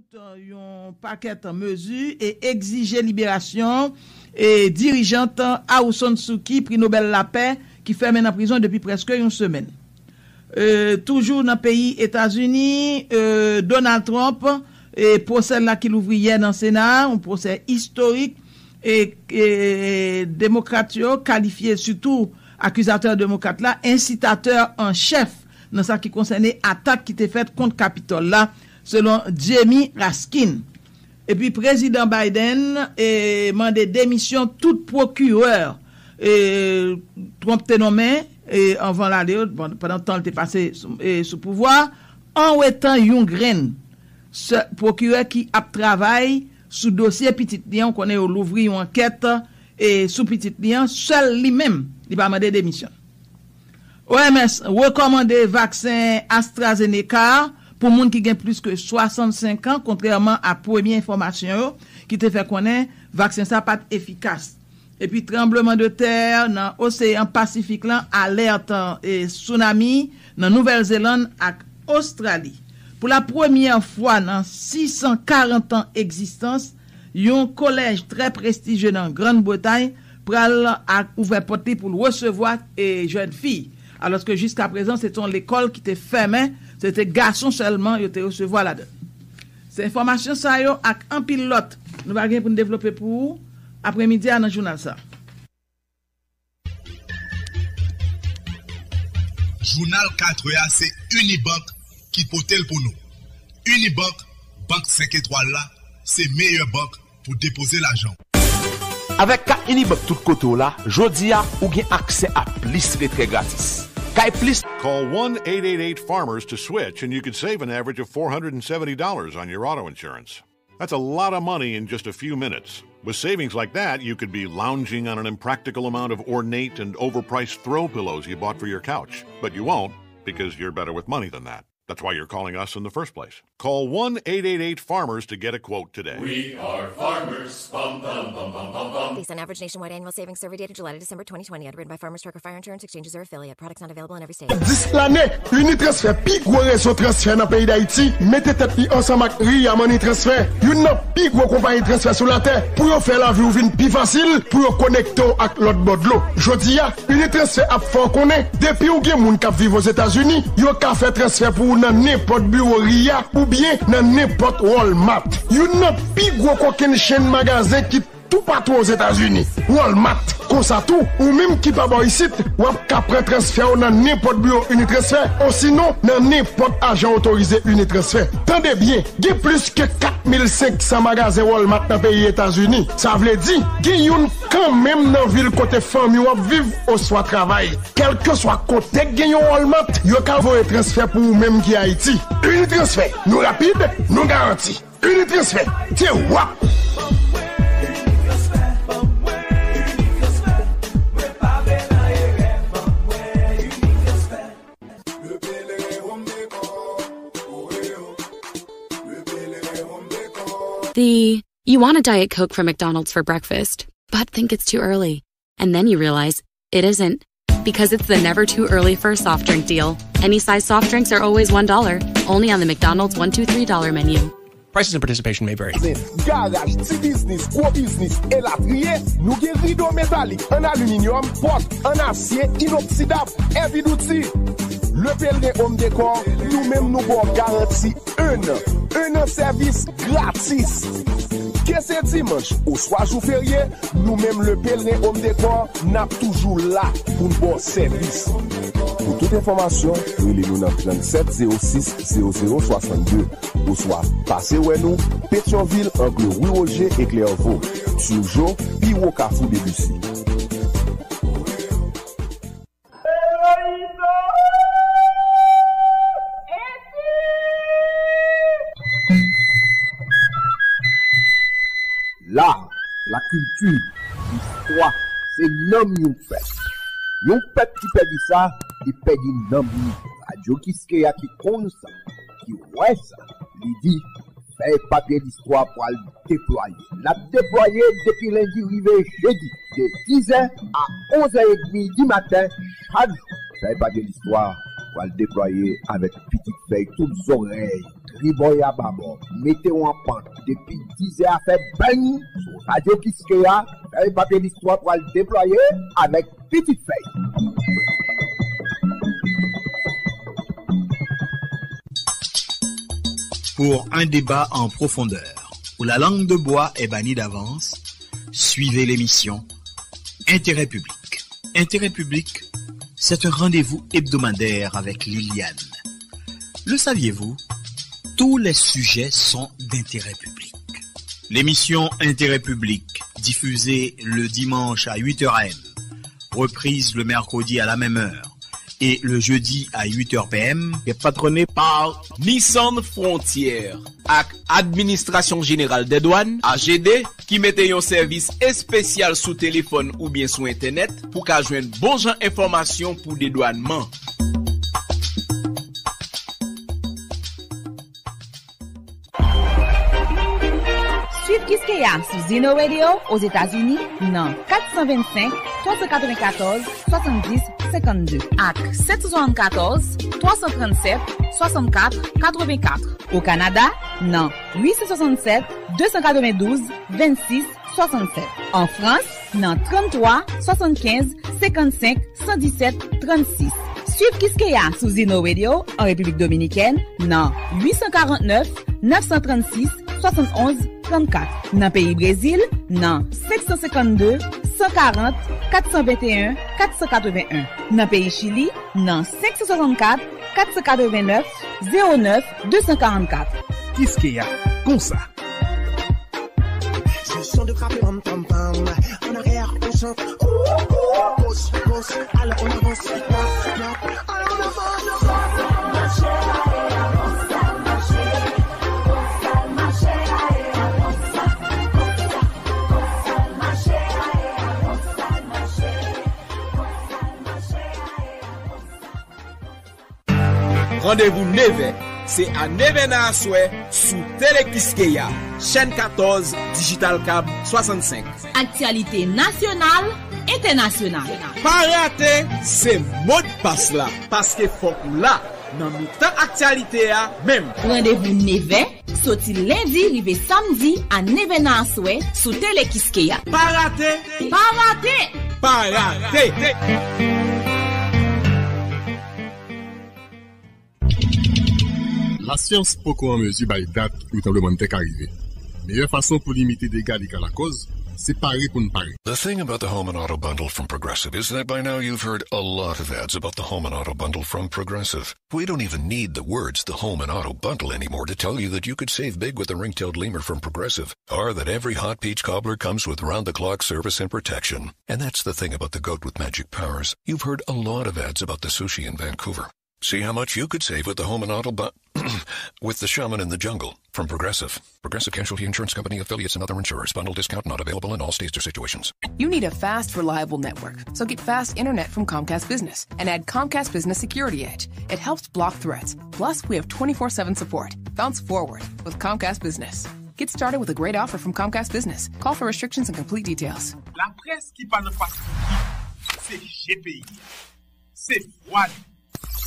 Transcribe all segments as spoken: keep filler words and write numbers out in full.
Yon pakèt mezi e egzije liberasyon e dirijant Aung San Suu Kyi, pri Nobèl Lapè, ki fèmen nan prizon depi prèske yon semèn. E, toujou nan peyi Etazini, e, Donald Trump, e, pwosè l la ki louvri yè nan Sena, yon pwosè istorik, e, e, demokrat yo kalifye sitou akizatè demokrat la, ensitatè an chèf nan sa ki konsène atak ki te fèt kont Kapitòl la, selon Jamie Raskin. Epi Prezidan Biden, e, mande demisyon tout pwokirè, e, Trump te nonmen, e, anvan l ale yo, bon, pandan tan l te pase sou, e, sou pouvwa, an wetan yon grenn sèl pwokirè ki ap travay sou dosye pitit li an. Ou konnen yo louvri yon ankèt, e, sou pitit li an, sèl li menm, li pa mande demisyon. O M S rekòmande vaksen AstraZeneca pou moun ki gen plis ke swasannsenk an, kontrèman a premye enfòmasyon yo ki te fè konnen vaksen sa pa t efikas. Epi tranblemanntè nan Oseyan Pasifik lan, alèt, e, tsunami nan Nouvèl Zelann ak Ostrali. Pou la premyè fwa nan sis san karant an egzistans, yon kolèj trè prestijye nan Grann Bretay pral ak ouvè pòt li pou l resevwa, e, jèn fi. Alòske jiskaprezan, se te yon lekòl ki te fèmen, se te gason sèlman yo te resevwa ladan l. Se enfòmasyon sa yo ak anpil lòt nou va gen pou n devlope pou ou apremidi a nan jounal sa. Jounal katrè a se Unibank ki pote l pou nou. Unibank, bank senk etwal la, se meyè bank pou depoze lajan w. Avèk kat Unibank tout kote w la, jodi a, ou gen aksè a plis retrè gratis. Kay plis. Call one eight eight eight farmers to switch and you could save an average of four hundred seventy dollars on your auto insurance. That's a lot of money in just a few minutes. With savings like that, you could be lounging on an impractical amount of ornate and overpriced throw pillows you bought for your couch. But you won't, because you're better with money than that. That's why you're calling us in the first place. Call one eight eight eight farmers to get a quote today. We are farmers. Bum, bum, bum, bum, bum, bum. Based on average nationwide annual savings survey data July to December twenty twenty, underwritten by Farmers Truck or Fire Insurance Exchanges or affiliate. Products not available in every state. Dis lane, Unitransfer, pi gwo rezo transfè nan peyi Dayiti, mete tèt li ansanm ak Ria Money Transfer, youn nan pi gwo konpayi transfè sou latè, pou yo fè lavi w vin pi fasil, pou yo konekte w ak lòt bò dlo. Jodi a, Unitransfer ap fè w konnen, depi w gen moun k ap viv Ozetazini, yo ka fè transfè pou ou nan nenpòt biwo Ria oubyen nan nenpòt Walmart. Youn nan pi gwo kokenn chenn magazen ki toupatou Ozetazini, Walmart. Konsa tou, ou menm ki pa bò isit, w ap ka pran transfè w nan nenpòt biwo Unitransfer, osinon nan nenpòt ajan otorize Unitransfer. Tande byen, gen plis ke kat mil senk san magazen Walmart nan peyi Etazini. Sa vle di, gen youn kanmenm nan vil kote fanmi w ap viv oswa travay. Kèlkeswa kote k gen yon Walmart, yo ka voye transfè pou ou menm ki Ayiti. Unitransfer, nou rapid, nou garanti. Unitransfer, se w ap. The you want a Diet Coke from McDonald's for breakfast, but think it's too early. And then you realize it isn't. Because it's the never too early for a soft drink deal. Any size soft drinks are always one dollar, only on the McDonald's one two three dollar menu. Prices and participation may vary. Garaj, ti biznis, gwo biznis, elatriye, nou gen rido metalik, an aliminyòm, pòt, an asye, inoksidab, heavy duty. Le Pèlren Home Decor, nou menm nou ba w garanti un an. Un an sèvis gratis. Ke se dimanch oswa jou ferye, nou menm Le Pèlren Home Decor, n ap toujou la pou n ba w sèvis. Pou tout enfòmasyon, rele nou nan trannsèt zewo sis zewo zewo swasannde, oswa pase wè nou, Petyonvil, angle Rue Roger e Clairvaux, sou Jo, pi wo kafou Debussy. Lar, lakilti, listwa, se nanm yon pèp. Yon pèp ki pèdi sa, li pèdi nanm li. Radyo Kiskeya ki konn sa, ki wè sa, li di, fèy papye listwa pral deplwaye. L ap deplwaye depi lendi rive jedi, de dizè a onzè edmi di maten, chak jou. Fèy papye listwa pral deplwaye avèk pitit fèy tout zòrèy. Tribò e ababò, mete w an pant depi diz è a fè beng sou Radyo Kiskeya, fèy papye listwa pral deplwaye avèk Pitit Fèy. Pour un débat en profondeur, où la langue de bois est bannie d'avance, suivez l'émission Intérêt public. Intérêt public, c'est un rendez-vous hebdomadaire avec Liliane. Le saviez-vous ? Tous les sujets sont d'intérêt public. L'émission Intérêt public, diffusée le dimanche à huit heures A M, reprise le mercredi à la même heure et le jeudi à huit heures P M, est patronnée par Nissan Frontier ak Administration Générale des Douanes, A G D, ki mete yon sèvis espesyal sou telefòn oubyen sou entènèt pou ka jwenn bon jan enfòmasyon pou dedwannman. Suiv Kiskeya sou Zeno Radio Ozetazini nan kat san vennsenk, twa san katrevenkatòz, swasanndis, senkannde ak sèt san swasannkatòz, twa san trannsèt, swasannkat, katrevenkat. O Kanada, nan uit san swasannsèt, de san katrevendouz, vennsis, swasannsèt. An Frans, nan tranntwa, swasannkenz, senkannsenk, san disèt, trannsis. Suiv Kiskeya sou Zeno Radio an Repiblik Dominikèn nan uit san karantnèf, nèf san trannsis, swasannonz, trannkat. Nan peyi Brezil, nan senk san senkannde, san karant, kat san venteyen, kat san katrevenyen. Nan peyi Chili, nan senk san swasannkat, kat san katrevennèf, zewo nèf, de san karannkat. Kiskeya, konsa. Se son de frape pam pam pam. En arrière, on chante. Pause, pause, allez, on avance. Yap, yap, allez, on avance. Randevou nevè, se a nevè nan aswè sou Tele Kiskeya, chèn katòz, Digital Cab swasannsenk. Aktyalite nasyonal, entènasyonal. Pa rate, se modpas la, paske fòk ou la nan mitan aktyalite a menm. Randevou nevè, soti lendi rive samdi a nevè nan aswè sou Tele Kiskeya. Pa rate! Pa rate! Pa rate! Lasyans poko an mezi bay dat yon tranblemanntè ka rive. Meyè fason pou limite dega li ka lakòz, se pare pou n pare. The thing about the home and auto bundle from Progressive is that by now you've heard a lot of ads about the home and auto bundle from Progressive. We don't even need the words the home and auto bundle anymore to tell you that you could save big with the ring-tailed lemur from Progressive, or that every hot peach cobbler comes with round-the-clock service and protection. And that's the thing about the goat with magic powers. You've heard a lot of ads about the sushi in Vancouver. See how much you could save with the home and auto bu-, with the shaman in the jungle from Progressive. Progressive Casualty Insurance Company, affiliates, and other insurers. Bundle discount not available in all states or situations. You need a fast, reliable network. So get fast internet from Comcast Business and add Comcast Business Security Edge. It helps block threats. Plus, we have twenty-four seven support. Bounce forward with Comcast Business. Get started with a great offer from Comcast Business. Call for restrictions and complete details. Laprès ki pa nan fast food, se je peyi a. Se vwa li,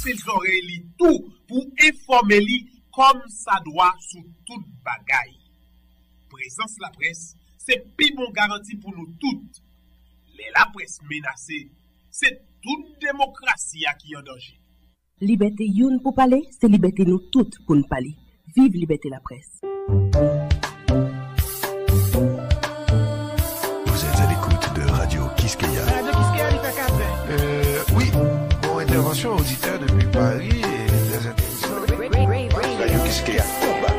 se zòrèy li tou pou enfòme li kòmsadwa sou tout bagay. Prezans laprès se pi bon garanti pou nou tout. Lè laprès menase, se tout demokrasi a ki an danje. Libète youn pou pale, se libète nou tout pou n pale. Viv libète laprès. Vous êtes à l'écoute de Radio Kiskeya. Radio Kiskeya, li fè katren. Euh, oui, bon, entèvansyon oditè depi Paris, e trè enteresan. Radio Kiskeya, konba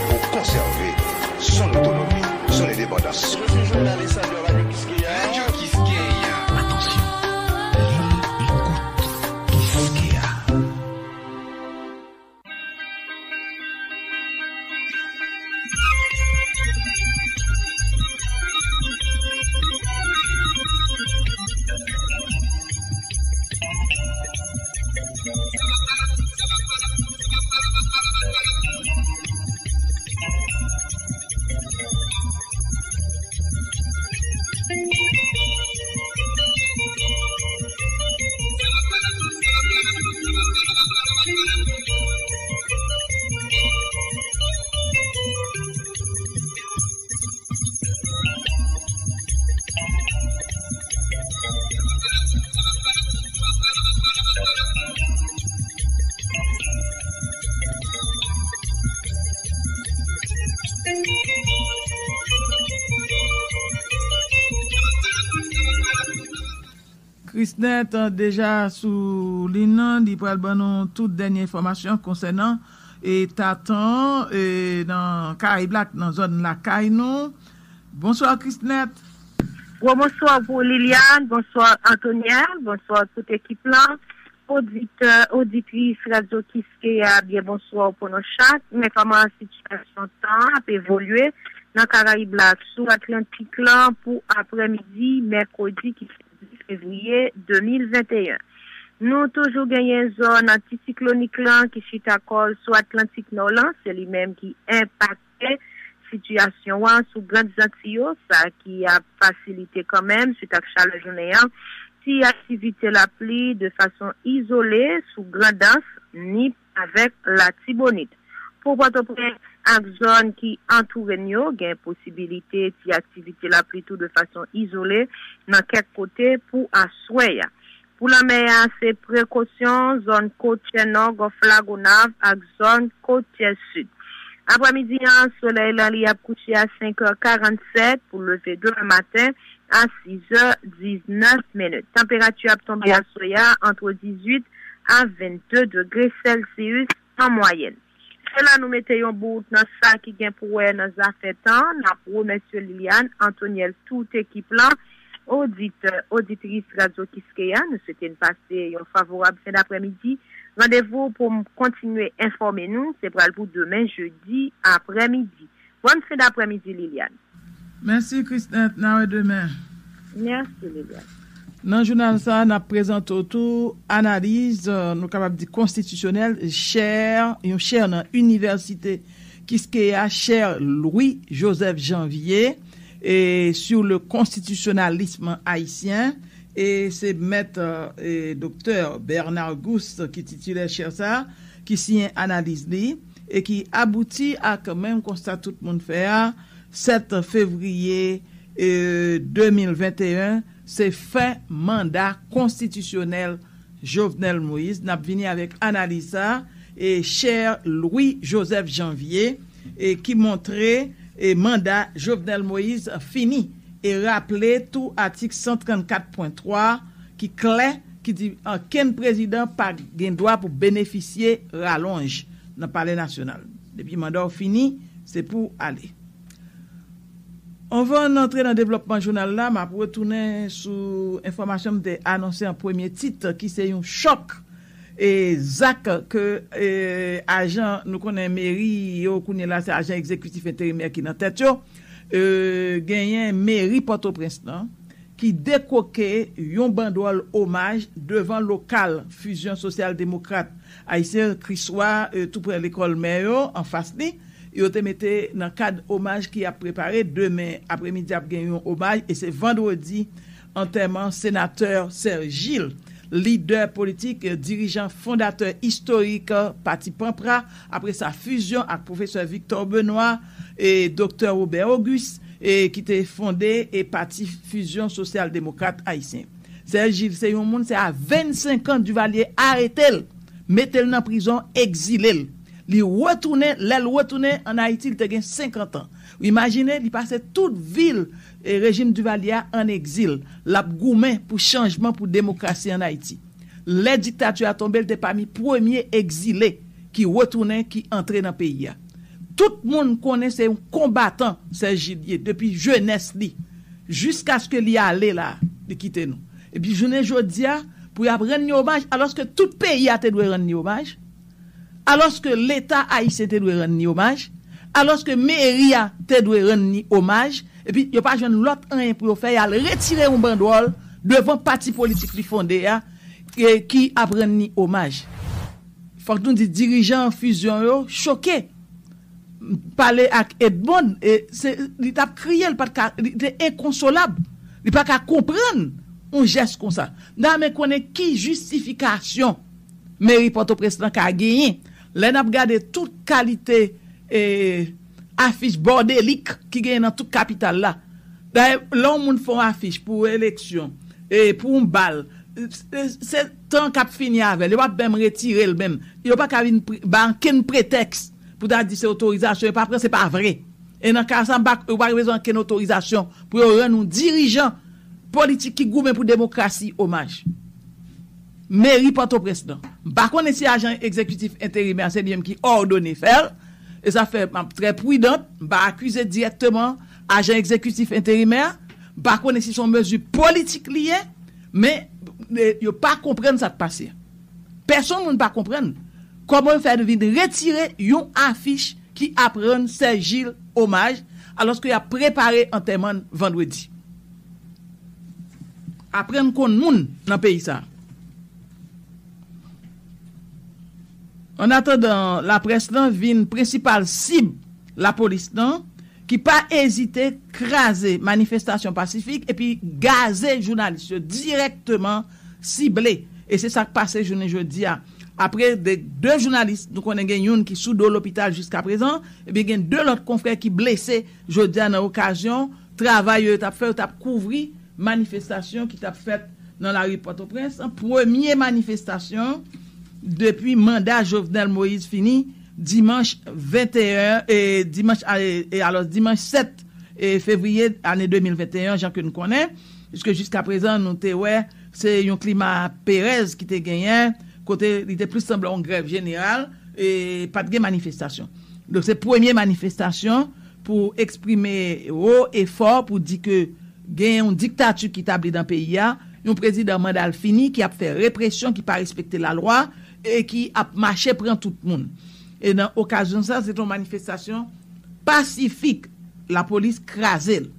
pou konsève son otonomi, son endepandans. Je suis journaliste de Radio Kiskeya. Radio Kiskeya. Attention, libre écoute, Kiskeya. Krisnèt deja sou liy nan, li pral ban nou tout dènye enfòmasyon konsènan eta tan e nan Karayib la, nan zòn lakay nou. Bonswa Krisnèt. Gwo bonswa pou Liliane, bonswa Antoniel, bonswa tout ekip lan. Oditè, oditris Radyo Kiskeya, byen bonswa pou nou chak. Men kòman sitiyasyon tan ap evolye nan Karayib la sou Atlantik lan pou aprèmidi mèkredi ki se dis fevriye de mil venteyen. Nou toujou genyen zòn antisiklonik lan ki chita kò l sou Atlantik Nò lan, se li menm ki enpakte sitiyasyon an sou Grand Zanti yo, sa ki ap fasilite kanmenm, swit ak chalè jounen an, ti aktivite lapli de fason izole sou Grandans, Nip avèk Latibonit. Pou Pòtoprens ak zòn ki antoure n yo, gen posibilite ti aktivite lapli tou de fason izole nan kèk kote pou aswè a. Pou lanmè a, se prekosyon, zòn kotyè nò, Gòf Lagonav ak zòn kotyè sid. Aprèmidi an, solèy la li ap kouche a senk è karannsèt pou leve demen maten a sis è diznèf minit. Tanperati ap tonbe aswè a antre dizuit a vennde degre Celsius an mwayèn. Se la nou mete yon bout nan sa ki gen pou wè nan zafè tan. N ap remèsye Liliane, Antoniel, tout ekip lan, oditè, oditris Radyo Kiskeya. Nou swete n pase yon favorab fen daprèmidi. Randevou pou m kontinye enfòme nou, se pral pou demen jedi aprèmidi. Bòn fen daprèmidi, Liliane. Mèsi Krisnèt, n a wè demen. Mèsi Liliane. Nan jounal sa a, n ap prezante w tou analiz, euh, nou kapab di konstitisyonèl, chè, yon chè nan Inivèsite Kiskeya, chè Louis Joseph Janvier, e sur le constitutionnalisme haïtien, e se mèt, euh, e doktè Bernard Gousse ki titilè chè sa a, ki siyen analiz li, e ki abouti ak menm konsta tout moun fè a, sèt fevriye, e, de mil venteyen, se fen manda konstitisyonèl Jovenel Moïse. N ap vini avèk analiz sa, e chè Louis Joseph Janvier, e ki montre, e manda Jovenel Moïse fini, e raple tou atik san trannkat pwen twa ki klè, ki di ankenn prezidan pa gen dwa pou benefisye ralonj nan Palè Nasyonal. Depi manda w fini, se pou w ale. Anvan n antre nan devlòpman jounal la, m ap retounen sou enfòmasyon m te anonse an premye tit, ki se yon chòk, e zak ke, e, ajan, nou konnen meri yo, kounye la, se ajan egzekitif enterimè ki nan tèt yo, e, genyen meri Pòtoprens lan, ki dekwoke yon bandwòl omaj devan lokal Fusion Sosyal Demokrat Ayisyen, Kriswa, e, tou prè lekòl mè yo, anfas li, yo te mete nan kad omaj ki ap prepare. Demen apremidi ap gen yon omaj, e se vandredi antèman senatè Serge Gilles, lidè politik, dirijan fondatè istorik pati Panpra, apre sa Fusion ak pwofesè Victor Benoît e doktè Robert Auguste, e ki te fonde e pati Fusion Sosyal Demokrat Ayisyen. Serge Gilles se yon moun, se a vennsenk an Duvalier arete l, mete l nan prizon, egzile l. Li retounen, lè l retounen ann Ayiti, li te gen senkant an. Ou imajine, li pase tout vi l, e, rejim Duvalier a ann egzil. L ap goumen pou chanjman, pou demokrasi ann Ayiti. Lè diktati a tonbe, l te pami premye egzile ki retounen, ki antre nan peyi a. Tout moun konnen se yon konbatan Serge Gilles ye depi jenès li, jiskaske li ale la, li kite nou. Epi jounen jodi a, pou y ap rann li omaj, alòske tout peyi a te dwe rann li omaj, alòske Leta ayisyen te dwe rann li omaj, alòske meri a te dwe rann li omaj, epi yo pa jwenn lòt anyen pou yo fè, y al retire yon bandwòl devan pati politik li fonde a, e ki ap rann li omaj. Fòk nou di dirijan Fusion yo choke. M pale ak Edmond, e se, li t ap kriye, li pa t ka, li te enkonsolab. Li pa ka konprann yon jès konsa. M ta renmen konnen ki jistifikasyon meri Pòtoprens lan ka genyen lè n ap gade tout kalite, e, afich bòdelik ki genyen nan tout kapital la. Dayè, lè yon moun fè yon afich pou eleksyon, e, pou yon bal, se, se tan k ap fini avè l. Yo p ap menm retire l menm. Yo pa ka vin pre-, bay ankenn pretèks pou ta di se otorizasyon, yo pa pran, se pa vre. E nan ka sa, m pa, yo pa bezwen ankenn otorizasyon pou yo rann yon dirijan politik ki goumen pou demokrasi omaj. Meri Pòtoprens lan. M pa konnen si ajan egzekitif enterimè a se li menm ki òdone fè l. E sa fè m ap trè pridant. M pa akize dirèkteman ajan egzekitif enterimè a. M pa konnen si se yon mezi politik li ye. Men e, yo pa konprann sa k pase. Pèsonn moun pa konprann kòman yo fè vin retire yon afich ki ap rann Serge Gilles omaj, alòske y ap prepare antèman l vandredi. Aprann konn moun nan peyi sa. Annatandan, laprès lan vin prensipal sib lapolis lan, ki pa ezite kraze manifestasyon pasifik epi gaze jounalis yo dirèkteman sible. E se sa k pase jounen jodi a. Apre de, de jounalis, nou konnen gen youn ki sou do lopital jiskaprezan, ebyen gen de lòt konfrè ki blese jodi a nan okazyon travay yo, yo t ap fè, yo t ap kouvri manifestasyon ki t ap fèt nan lari Pòtoprens. Premye manifestasyon depi manda Jovenel Moïse fini dimanch venteyen, e, dimanch, e, e, alò, dimanch sèt e, fevriye ane de mil venteyen, jan ke n konnen, piske jiskaprezan nou te wè se yon klima perèz ki te genyen, kote li te plis sanble yon grèv jeneral, e pa t gen manifestasyon. Donk, se premye manifestasyon pou eksprime wo e fò pou di ke gen yon diktati ki tabli nan peyi a, yon prezidan manda l fini ki ap fè represyon, ki pa respekte lalwa e ki ap mache pran tout moun. E nan okazyon sa, se te yon manifestasyon pasifik, lapolis kraze l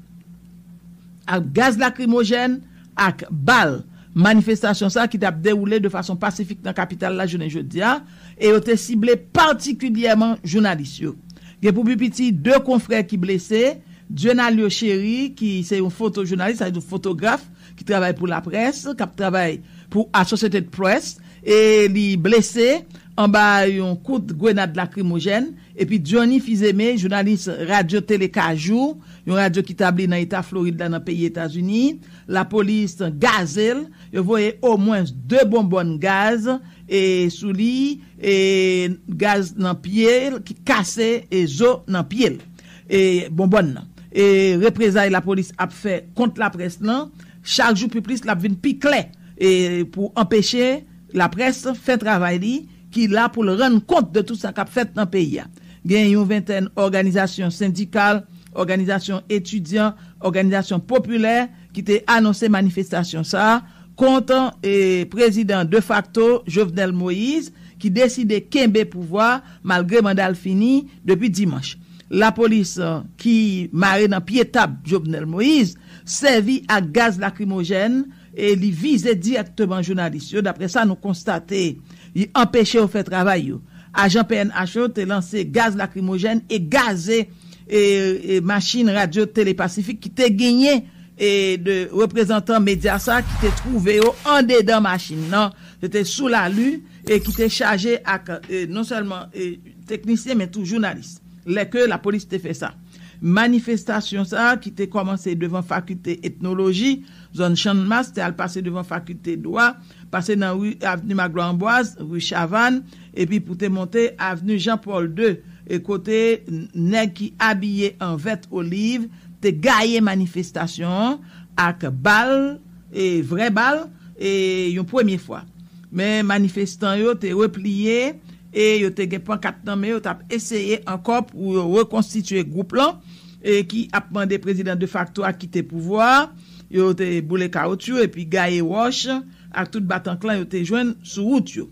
ak gaz lakrimojèn, ak bal. Manifestasyon sa ki t ap dewoule de fason pasifik nan kapital la jounen jodi a, e yo te sible patikilyèman jounalis yo. Gen pou pi piti de konfrè ki blese, Dieunalio Chéry, ki se yon fotojounalis, sa vle di yon fotograf, ki travay pou laprès, k ap travay pou Associated Press, e li blese anba yon kout grenad lakrimojèn, epi Johnny Fils-Aimé, jounalis radyo Tele Kajou, yon radyo ki tabli nan eta Florid la nan peyi Etazini, lapolis gaze l, yo voye omwen de bonbòn gaz e sou li, e gaz nan pye l ki kase e zo nan pye l, e bonbòn nan. E reprezay lapolis ap fè kont laprès lan, chak jou pi plis l ap vin pi klè, e pou anpeche laprès fè travay li, ki la pou l rann kont de tout sa k ap fèt nan peyi a. Gen yon ventèn òganizasyon sendikal, òganizasyon etidyan, òganizasyon popilè ki te anonse manifestasyon sa a kont, e, prezidan defakto Jovenel Moïse, ki deside kenbe pouvwa malgre manda l fini depi dimanch. Lapolis, e, ki mare nan pye tab Jovenel Moïse sèvi ak gaz lakrimojèn e li vize dirèkteman jounalis yo. Daprè sa nou konstate, li anpeche yo fè travay yo. Ajan P N H yo te lanse gaz lakrimojèn e gaze, e, e machin radyo Tele Pasifik ki te genyen, e, de reprezantan medya sa ki te twouve yo andedan machin nan. Se te sou lari e ki te chaje ak, e, non sèlman, e, teknisyen, men tou jounalis. Lè ke lapolis te fè sa. Manifestasyon sa a ki te kòmanse devan fakilte etnoloji, zòn Channmas, te al pase devan fakilte dwa, pase nan ri, avni Magloire Ambroise, ri Chavannes, epi pou te monte avni Jean Paul de, e kote n-, nèg ki abiye an vèt oliv te gaye manifestasyon an ak bal, e vrè bal, e yon premye fwa. Men manifestan yo te repliye e yo te gen pankat nan men yo, t ap eseye ankò pou yo rekonstitye gwoup lan, e ki ap mande prezidan defakto a kite pouvwa a. Yo te boule kawotchou epi gaye wòch ak tout batanklan yo te jwenn sou wout yo.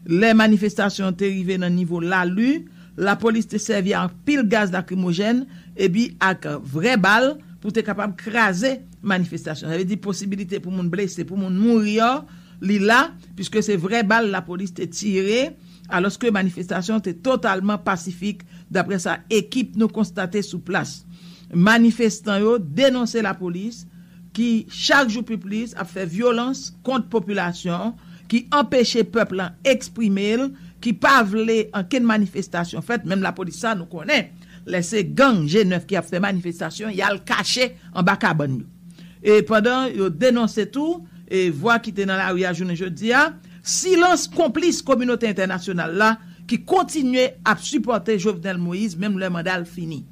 Lè manifestasyon an te rive nan nivo lari, lapolis te sèvi ak anpil gaz lakrimojèn epi ak vrè bal pou te kapab kraze manifestasyon. Sa vle di posibilite pou moun blese, pou moun mouri an, li la, piske se vrè bal lapolis te tire, alòske manifestasyon te totalman pasifik, daprè sa ekip nou konstate sou plas. Manifestan yo denonse lapolis ki chak jou pi plis ap fè vyolans kont popilasyon, ki anpeche pèp lan eksprime l, ki pa vle ankenn manifestasyon fèt, menm lapolis sa nou konnen, lè se gang G nèf ki ap fè manifestasyon, y al kache anba kabann yo. E pandan yo denonse tou, e vwa ki te nan lari a jounen jodi a, silans konplis kominote entènasyonal la ki kontinye ap sipòte Jovenel Moïse menm lè manda l fini.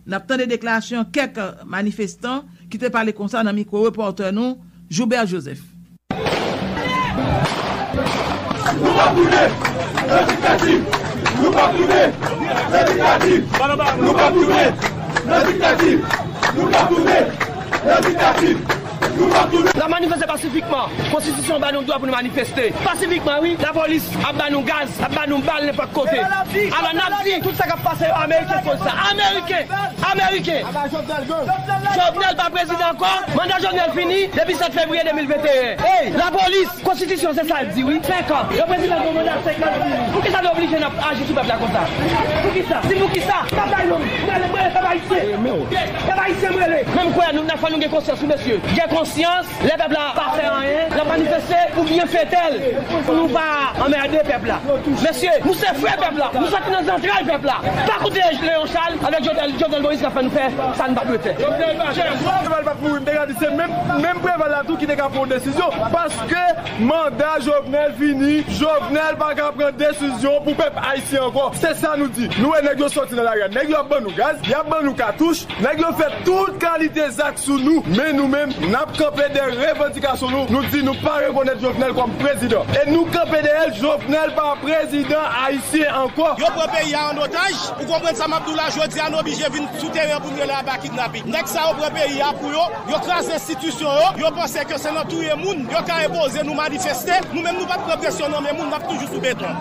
N ap tande deklarasyon kèk manifestan ki te pale konsa nan mikwo repòtè nou, Joubert Joseph. Nou p ap tounen nan diktati. Nou p ap tounen nan diktati. Nou p ap tounen nan diktati. Nou p ap tounen nan diktati. Nou p ap tounen. N ap manifeste pasifikman. Konstitisyon an ba nou dwa pou nou manifeste pasifikman, wi. Lapolis ap ba nou gaz, ap ba nou bal nenpòt kote. Alò n ap di, tout sa k ap pase yo, Ameriken koz sa. Ameriken! Ameriken! Jovenel pa prezidan ankò. Manda Jovenel fini depi sèt fevriye de mil venteyen. Ey, lapolis, konstitisyon se sa l di, wi. Senk an. Yon prezidan gen manda senk an. Poukisa nou oblije n ap aji sou pèp la konsa? Poukisa? Di poukisa? Pèp la, yo, pèp ayisyen. Pèp ayisyen, m rele. Menm kwè nou, n ap fè nou gen konsyans, wi, mesye. Gen konsyans. Lè pèp la pa fè anyen, l ap manifeste pou byenfetè l, pou nou pa anmède pèp la. Mesye, nou se frè pèp la, nou soti nan zantray pèp la. Pa koute Leon Charles avèk Jovenel, Jovenel Moïse k ap fè nou fè sa n pa dwe fè. Preval p ap mouri, m te ka di se menm, menm Preval la tou ki te ka pran yon desizyon, paske manda Jovenel fini, Jovenel pa ka pran desizyon pou pèp ayisyen ankò. Se sa nou di. Nou wè nèg yo soti nan lari a, nèg yo ap ban nou gaz, y ap ban nou katouch, nèg yo fè tout kalite zak sou nou, men nou menm, n ap kanpe dèyè revandikasyon nou. Nou di nou pa rekonèt Jovenel kòm prezidan. E nou kanpe dèyè l, Jovenel pa prezidan ayisyen ankò. Yo pran peyi a an otaj. Ou konprann sa m ap di w la? Jodi a, nou oblije vin sou teren pou n rele a ba kidnaping. Nèg sa yo pran peyi a pou yo, yo kraze enstitisyon yo, yo panse ke se nan touye moun yo ka enpoze nou manifeste. Nou menm, nou p ap pran presyon nan men moun, n ap toujou sou beton.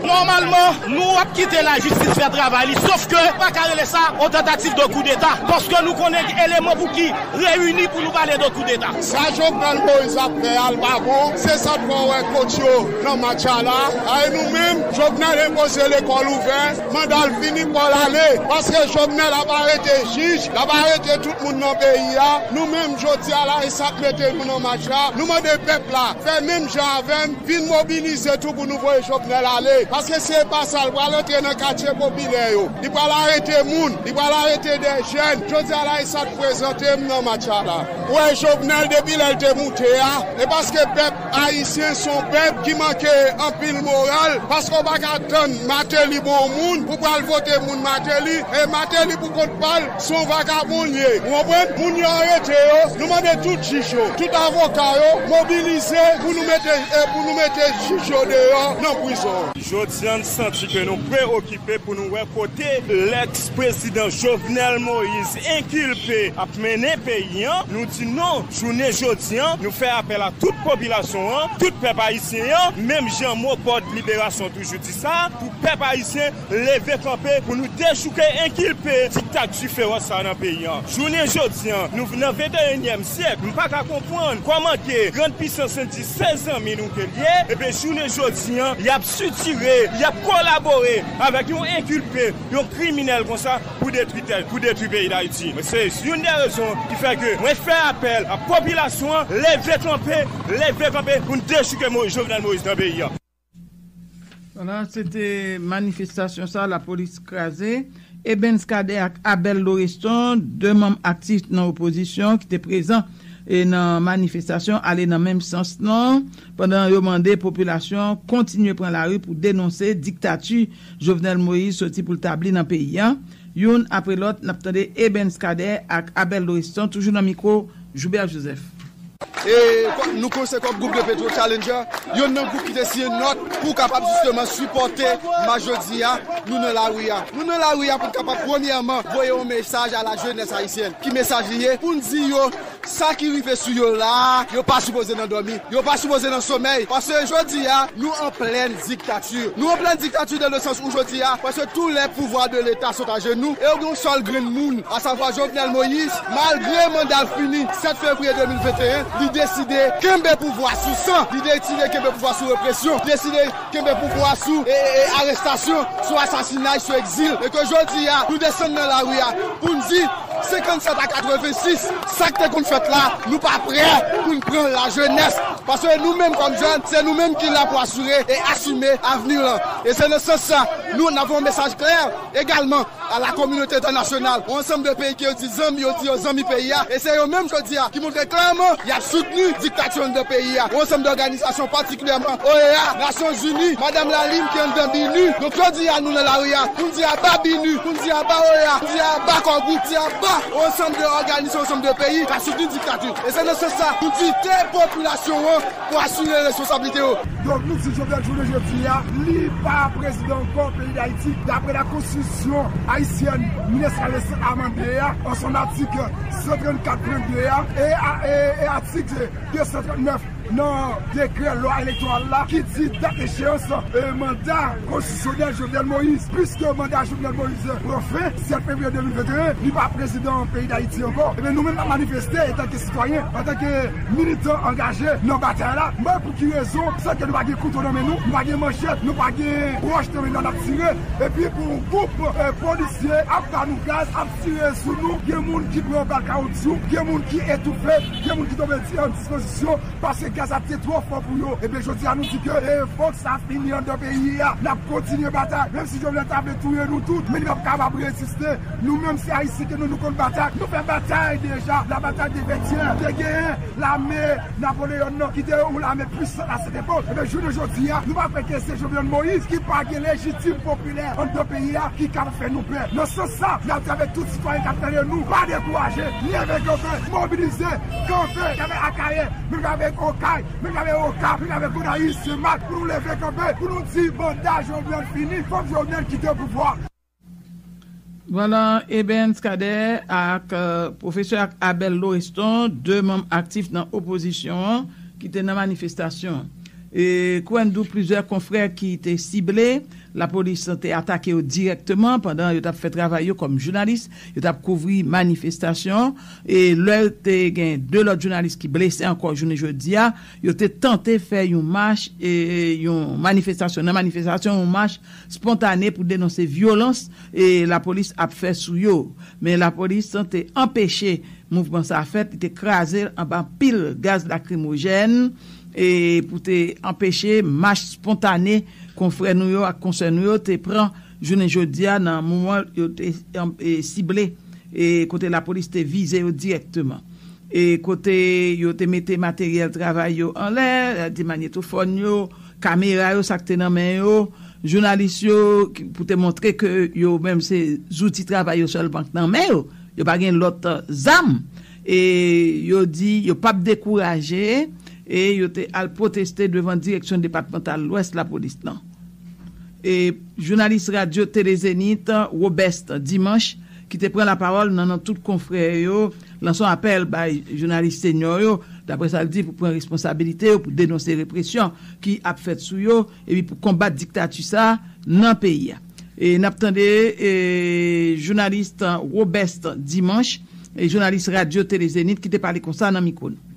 Nòmalman, nou ap kite lajistis fè travay li, sòf ke nou pa ka rele sa yon tantativ de koudeta, paske nou konnen eleman pou ki reyini pou nou pale de koudeta. Sa Jovenel Moïse ap fè a, l pa bon. Se sa n fè w wè kotch yo nan match a la. A, e nou menm, Jovenel enpoze lekòl ouvè, manda l fini, Pòl ale. Paske Jovenel ap arete jij, l ap arete tout moun nan peyi a. Nou menm, jodi a la, e sa k mete nou nan match la. Nou mande pèp la fè menm jan avè n, vin mobilize tou pou nou voye Jovenel ale. Paske si e pa sa, l pral antre nan katye popilè yo. Li pral arete moun, li pral arete de jèn. Jodi a la, e sa k prezante m nan match la la. Ou wè Jovenel depi lè l te moute a, e paske pèp ayisyen se yon pèp ki manke anpil moral, paske w pa ka tann Martelly bon moun pou pral vote moun Martelly, e Martelly pou kont pa l se yon vakabon l ye. Ou konprann? Moun yo arete yo, nou mande tout jij yo, tout avoka yo mobilize pou nou mete, e pou nou mete jij yo deyò nan prizon. Jodi a, n santi ke nou preokipe pou nou wè kote lèks prezidan Jovenel Moïse enkilpe ap mennen peyi a. Nou di non, jounen jodi a, nou fè apèl a tout popilasyon an, tout pèp ayisyen an, menm jan MOPOD Liberasyon toujou di sa, pou pèp ayisyen leve kanpe pou nou dechouke enkilpe diktati fewòs sa a nan peyi a. Jounen jodi a, nou nan venteyinyèm syèk, m pa ka konprann kòman ke grann pisans lan di se zanmi nou ke l ye, epi jounen jodi a, y ap sitire, y ap kolabore avèk yon enkilpe, yon kriminèl konsa pou detwi tè, pou detwi peyi Dayiti. Se youn dè rezon ki fè ke mwen fè apèl a popilasyon an, leve kanpe, leve kanpe pou n dechouke Mo-, Jovenel Moïse nan peyi a. Vwala, se te manifestasyon sa lapolis kraze. Ebens Cadet ak Abel Loreston, de manm aktif nan opozisyon ki te prezan e nan manifestasyon, ale nan menm sans lan, pandan yo mande popilasyon kontinye pran lari pou denonse diktati Jovenel Moïse soti pou l tabli nan peyi a. Youn apre lòt, n ap tande Ebens Cadet ak Abel Loreston, toujou nan mikwo Joubert Joseph. E kò-, nou konn se kòm gwoup de Petro Challenger, yonn nan gwoup ki te siyen nòt pou kapab jisteman sipòte mach jodi a, nou nan lari a. Nou nan lari a pou n kapab premyèman voye yon mesaj a la jenès ayisyèn. Ki mesaj li ye? Pou n di yo, sa ki rive sou yo la a, yo pa sipoze nan dòmi, yo pa sipoze nan somèy. Paske jodi a, nou an plèn diktati. Nou an plèn diktati dan le sans ou jodi a, paske tous les pouvoirs de l'État sont à genoux, e yo gen yon sèl grenn moun, asavwa Jovenel Moïse, malgre manda l fini sèt fevriye de mil venteyen, li deside kenbe pouvwa sou san, li deside kenbe pouvwa sou represyon, li deside kenbe pouvwa sou, e, e, e, arestasyon, sou asasinay, sou egzil. E ke jodi a, nou desann nan lari a pou n di, senkannsèt a katrevensis, sa k te konn fèt la, nou pa prè pou n pran lajenès. Paske nou menm kòm jèn, se nou menm ki la pou asire e asime avni lan. E se nan sans sa, Nou, n ap voye yon mesaj klè egalman a la kominote entènasyonal, yon ansanm de peyi ke yo di zanmi, yo di yo zanmi peyi a, e se yo menm jodi a ki montre klèman y ap soutni diktati anndan peyi a. Yon ansanm de òganizasyon, patikilyèman O E A, Nasyonzini, Madanm Lalim ki anndan BINUH. Donk, jodi a, nou nan lari a pou n di aba BINUH, pou n di aba O E A, pou n di aba Core Group, di aba yon ansanm de òganis, yon ansanm de peyi k ap soutni diktati. E se nan sans sa, nou di te popilasyon an pou asire responsablite yo. Donk, nou di Jovenel jounen jodi a, li pa prezidan ankò peyi Dayiti, daprè la konstitisyon ayisyèn mil nèf san sèt amande a, an son atik san trannkat pwen de a, e, a- e, e atik de san trannèf nan dekrè lwa elektoral la, ki di dat echeyans, e, manda konstitisyonèl Jovenel Moïse. Piske manda Jovenel Moïse pran fen sèt fevriye de mil venteyen, li pa prezidan peyi Dayiti ankò. Ebyen, nou menm n ap manifeste antanke sitwayen, antanke militan angaje nan batay la. Men pou ki rezon, san ke nou pa gen kouto nan men nou, nou pa gen manchèt, nou pa gen wòch nan men nou, n ap tire? Epi pou yon gwoup, e, polisye ap ba nou gaz, ap tire sou nou, gen moun ki pran bal kawoutchou, gen moun ki etoufe, gen moun ki tonbe di- an dispozisyon, paske gaz la te twò fò pou yo. Ebyen, jodi a, nou di ke, e, fòk sa fini anndan peyi a. N ap kontinye batay. Menm si Jovenel ta vle touye nou tout, men li p ap kapab reziste. Nou menm, se Ayisyen ke nou, nou konn batay. Nou fè batay deja. La batay de Vètyè. Te genyen lame Napoleyòn nan, ki te yon lame pwisan a sèt epòk. Ebyen, jounen jodi a, nou pa kwè ke se Jovenel Moïse ki pa gen lejitim popilè anndan peyi a ki ka fè nou pè. Nan sans sa, n ap di avèk tout sitwayen k ap tande nou, pa dekouraje, leve kanpe, mobilize, kanpe, k avèk Akayè, menm avèk Okay, menm avèk Okap, menm avèk Gonayiv, Senmak, pou nou leve kanpe, pou nou di manda Jovenel fini, fòk Jovenel kite pouvwa. Vwala, Ebens Kadè ak, e, pwofesè ak Abel Loreston, de manm aktif nan opozisyon an, ki te nan manifestasyon an. E, kouwè n di w, plizyè konfrè ki te sible, lapolis te atake yo dirèkteman pandan yo t ap fè travay yo kòm jounalis, yo t ap kouvri manifestasyon an. E lè te gen de lòt jounalis ki blese ankò jounen jodi a, yo te tante fè yon mach, e, yon manifestasyon, nan manifestasyon, yon mach spontane pou denonse vyolans, e, lapolis ap fè sou yo. Men lapolis te anpeche mouvman sa a fèt, li te kraze l anba pil gaz lakrimojèn, e, pou te anpeche mach spontane konfrè nou yo ak konsè nou yo te pran jounen jodi a nan moman yo te, e, sible, e, kote lapolis te vize yo dirèkteman. E kote yo te mete materyèl travay yo anlè, e, di manyetofòn yo, kamera yo, sa k te nan men yo, jounalis yo, ki- pou te montre ke yo menm se zouti travay yo sèlman k nan men yo. Yo pa gen lòt, e, zam. E yo di yo p ap dekouraje, e yo te al pwoteste devan direksyon depatmantal Lwès lapolis lan. E jounalis radyo Tele Zenith, Robest Dimanche, ki te pran lapawòl nan non tout konfrè yo, lanse yon apèl bay jounalis senyò yo, daprè sa l di, pou pran responsabilite yo, pou denonse represyon ki ap fèt sou yo, epi pou konbat diktati sa a nan peyi a. E n ap tande, e, jounalis Robest Dimanche, e jounalis radyo Tele Zenith ki te pale konsa nan mikwo nou.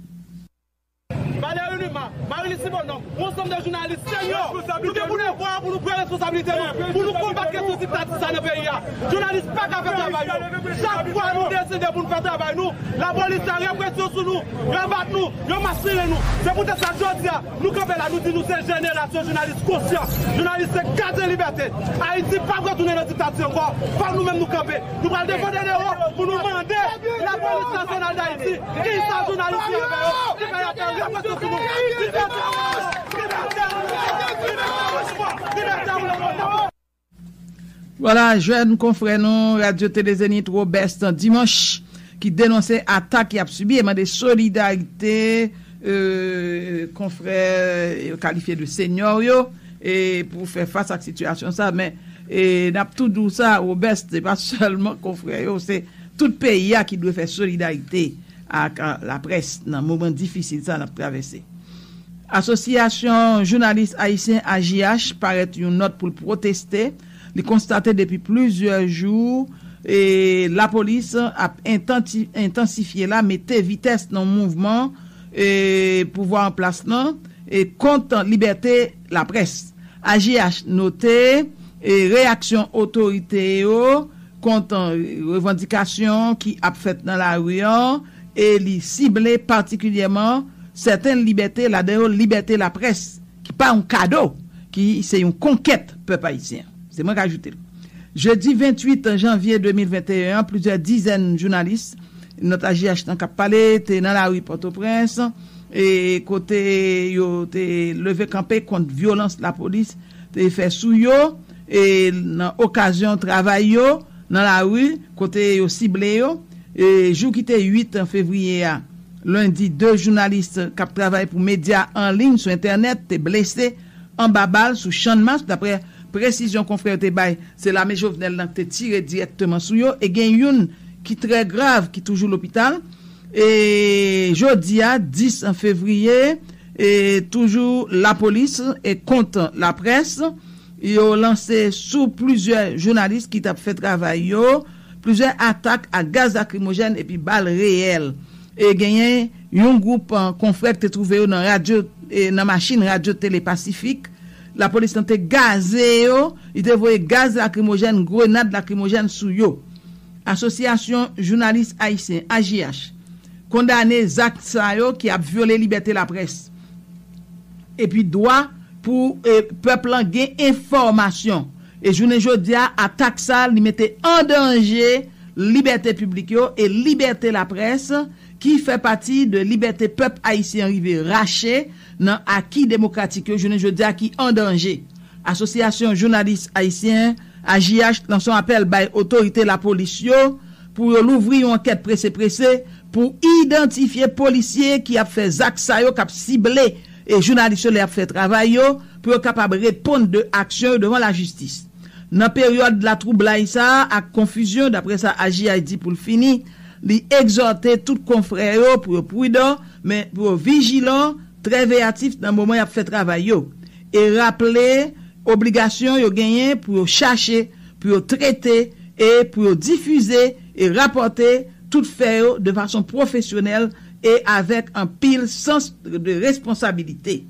Valéry Numa, Marily Simonòm, yon ansanm de jounalis senyò, nou gen pou devwa pou nou pran responsabilite nou, pou nou konbat kesyon diktati sa nan peyi a. Jounalis pa ka fè travay yo. Chak fwa nou deside pou nou fè travay nou, lapolis la represyon sou nou, yo bat nou, yo maspinen nou. Se poutèt sa jodi a, nou kanpe la, nou di nou se jenerasyon jounalis konsyan. Jounalis se gadyen libète. Ayiti p ap retounen nan diktati ankò. Fòk nou menm nou kanpe. Nou pral devan Dènero pou nou mande Lapolis Nasyonal d Ayiti, kisa jounalis yo avè yo, ki fè y ap fè represyon sou nou. Libète ou, libète ou, libète ou, libète ou. Vwala, jèn konfrè nou, Radyo Tele Zenith, Robest Dimanche, ki denonse atak y ap sibi e mande solidarite, e, konfrè yo kalifye de senyò yo, e pou fè fas ak sitiyasyon sa. Men, e, n ap tou di w sa, Robest, se pa sèlman konfrè yo, se tout peyi a ki dwe fè solidarite ak, a, laprès nan moman difisil sa n ap travèse. Asosyasyon Jounalis Ayisyen, A J H, parèt yon nòt pou l pwoteste. Li konstate depi plizyè jou, e, lapolis ap entanti- entansifye la, mete vitès nan mouvman, e, pouvwa an plas lan, e, kont libète laprès. A J H note, e, reyaksyon otorite yo kont, e, revandikasyon ki ap fèt nan lari an, e li sible patikilyèman sèten libète, ladan yo libète laprès, ki pa yon kado, ki se yon konkèt pèp ayisyen. Se mwen k ajoute l. Jedi venntuit janvye de mil venteyen an, plizyè dizèn jounalis, nòt A J H nan k ap pale, te nan lari Pòtoprens, e kote yo te leve kanpe kont vyolans lapolis te fè sou yo, e nan okazyon travay yo nan lari, kote yo sible yo. E jou ki te uit fevriye a, lendi, de jounalis k ap travay pou medya an liy sou entènèt te blese anba bal sou Channmas, daprè presizyon konfrè yo te bay. Se lame Jovenel nan ki te tire dirèkteman sou yo, e gen youn ki trè grav, ki toujou lopital. E jodi a, dis fevriye, e toujou lapolis e kont laprès, yo lanse sou plizyè jounalis ki t ap fè travay yo, plizyè atak ak gaz lakrimojèn epi bal reyèl. E genyen yon gwoup, eh, konfrè ki te twouve yo nan radyo, eh, nan machin Radyo Tele Pasifik. Lapolis lan te gaze yo, li te voye gaz lakrimojèn, grenad lakrimojèn sou yo. Asosyasyon Jounalis Ayisyen, A J H, kondane zak sa yo ki ap vyole libète laprès epi dwa pou, eh, pèp lan gen enfòmasyon. E jounen jodi a, atak sa a, li mete an danje libète piblik yo e libète laprès, ki fè pati de libète pèp ayisyen an rive rache nan aki demokratik yo jounen jodi a, ki an danje. Asosyasyon Jounalis Ayisyen, A J H, lanse yon apèl bay otorite lapolis yo pou yo louvri yon ankèt prese prese pou idantifye polisye ki ap fè zak sa yo, k ap sible e jounalis yo lè y ap fè travay yo, pou yo kapab reponn de aksyon yo devan lajistis. Nan peryòd latwoublay sa a ak konfizyon, daprè sa A J H di pou l fini, li egzòte tout konfrè yo pou yo pridan, men pou yo vijilan, trè veyatif nan moman y ap fè travay yo, e raple obligasyon yo genyen pou yo chache, pou yo trete, e pou yo difize e rapòte tout fè yo de fason pwofesyonèl e avèk anpil sans de responsabilite.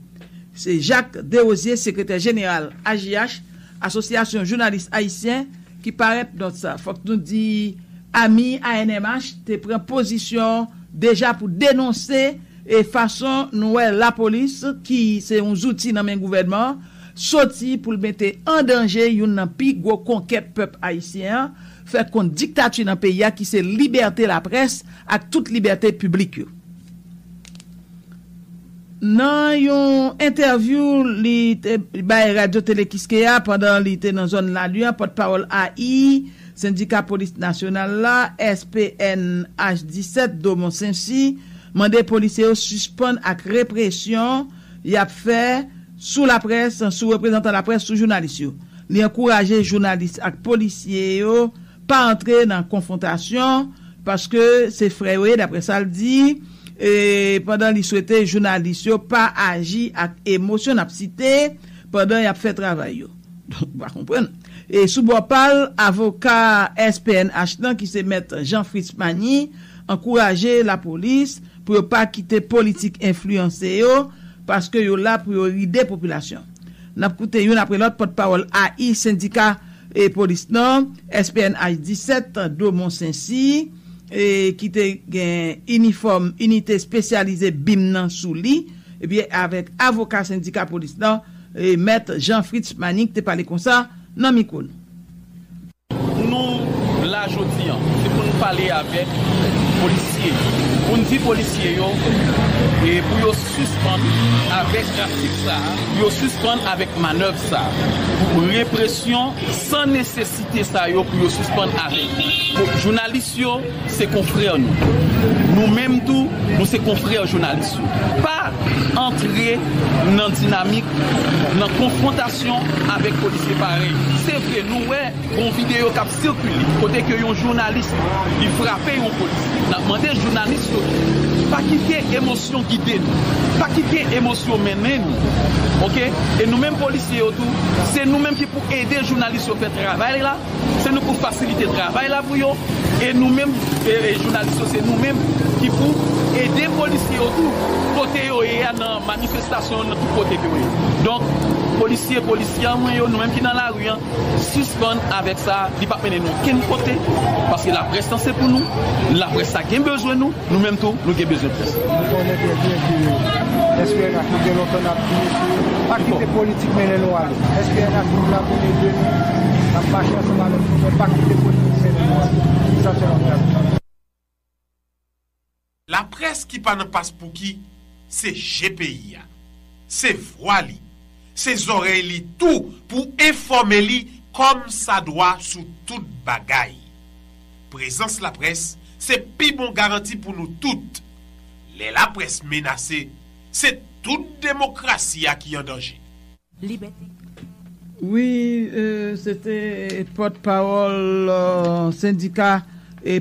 Se Jacques Desrosiers, sekretè jeneral A J H, Asosyasyon Jounalis Ayisyen, ki parèt nòt sa. Fòk nou di, ami A N M H te pran pozisyon deja pou denonse e fason nou wè lapolis, ki se yon zouti nan men gouvènman, soti pou l mete an danje youn nan pi gwo konkèt pèp ayisyen an fè kont diktati nan peyi a, ki se libète laprès ak tout libète piblik yo. Nan yon entèvyou li te bay Radyo Tele Kiskeya pandan li te nan zòn Lali a, pòtpawòl A I Sendika Polis Nasyonal la, S P N H disèt, Domon Sensi, mande polisye yo sispann ak represyon y ap fè sou laprès, sou reprezantan laprès, sou jounalis yo. Li ankouraje jounalis ak polisye yo pa antre nan konfwontasyon, paske se frè yo ye, daprè sa l di, e pandan li swete jounalis yo pa aji ak emosyon, n ap site, pandan y ap fè travay yo. Donk, ou pa konprann. E sou bò pa l, avoka S P N H lan, ki se mèt Jean Fritz Magny, ankouraje lapolis pou yo pa kite politik enfliyanse yo, paske yo la pou yo ride popilasyon. N ap koute youn apre lòt pòtpawòl A I sendika e polis nan, S P N H disèt, Domon Sensi, e ki te gen inifòm inite espesyalize bim nan sou li, epi avèk avoka sendika polis nan, e mèt Jean Fritz Magny ki te pale konsa nan mikwo nou. Nou la jodi a, se pou n pale avèk polisye yo. Pou n di polisye yo, e pou yo sispann avèk pratik sa a, pou yo sispann avèk manèv sa a. Represyon san nesesite sa yo pou yo sispann avèk. Bon, jounalis yo, se konfrè nou. Nou menm tou, nou se konfrè jounalis yo. Pa antre nan dinamik, nan konfwontasyon avèk polisye parèy. Se vre, nou wè gon videyo k ap sikile, kote ke yon jounalis, li frape yon polisye. N ap mande jounalis yo, pa kite emosyon gide nou. Pa kite emosyon mennen nou. Oke? E nou menm polisye yo tou, se nou menm ki pou ede jounalis yo fè travay la. Se nou pou fasilite travay la pou yo. E nou menm, e, e jounalis yo, se nou menm ki pou ede polisye yo tou, kote yo ye a, nan manifestasyon yo, nan tout kote ke yo ye. Donk, Polisye, polisyè mwen yo, nou menm ki nan lari an, sispann avèk sa, li p ap mennen nou okenn kote, paske laprès lan se pou nou, laprès la gen bezwen nou, nou menm tou, nou gen bezwen près. Nou konnen trè byen ke S P N H nou gen lontan n ap di, se pa kite politik mennen nou ale. S P N H nou la pou n ede nou, n ap mache ansanm avèk nou, men pa kite politik mennen nou ale. Sa se yon gaz. Laprès ki pa nan paspouki, se je peyi a. Se vwa li. Se zòrèy li tou pou enfòme li kòmsadwa sou tout bagay. Prezans laprès se pi bon garanti pou nou tout. Lè laprès menase, se tout demokrasi a ki an danje. Wi, se te pòtpawòl sendika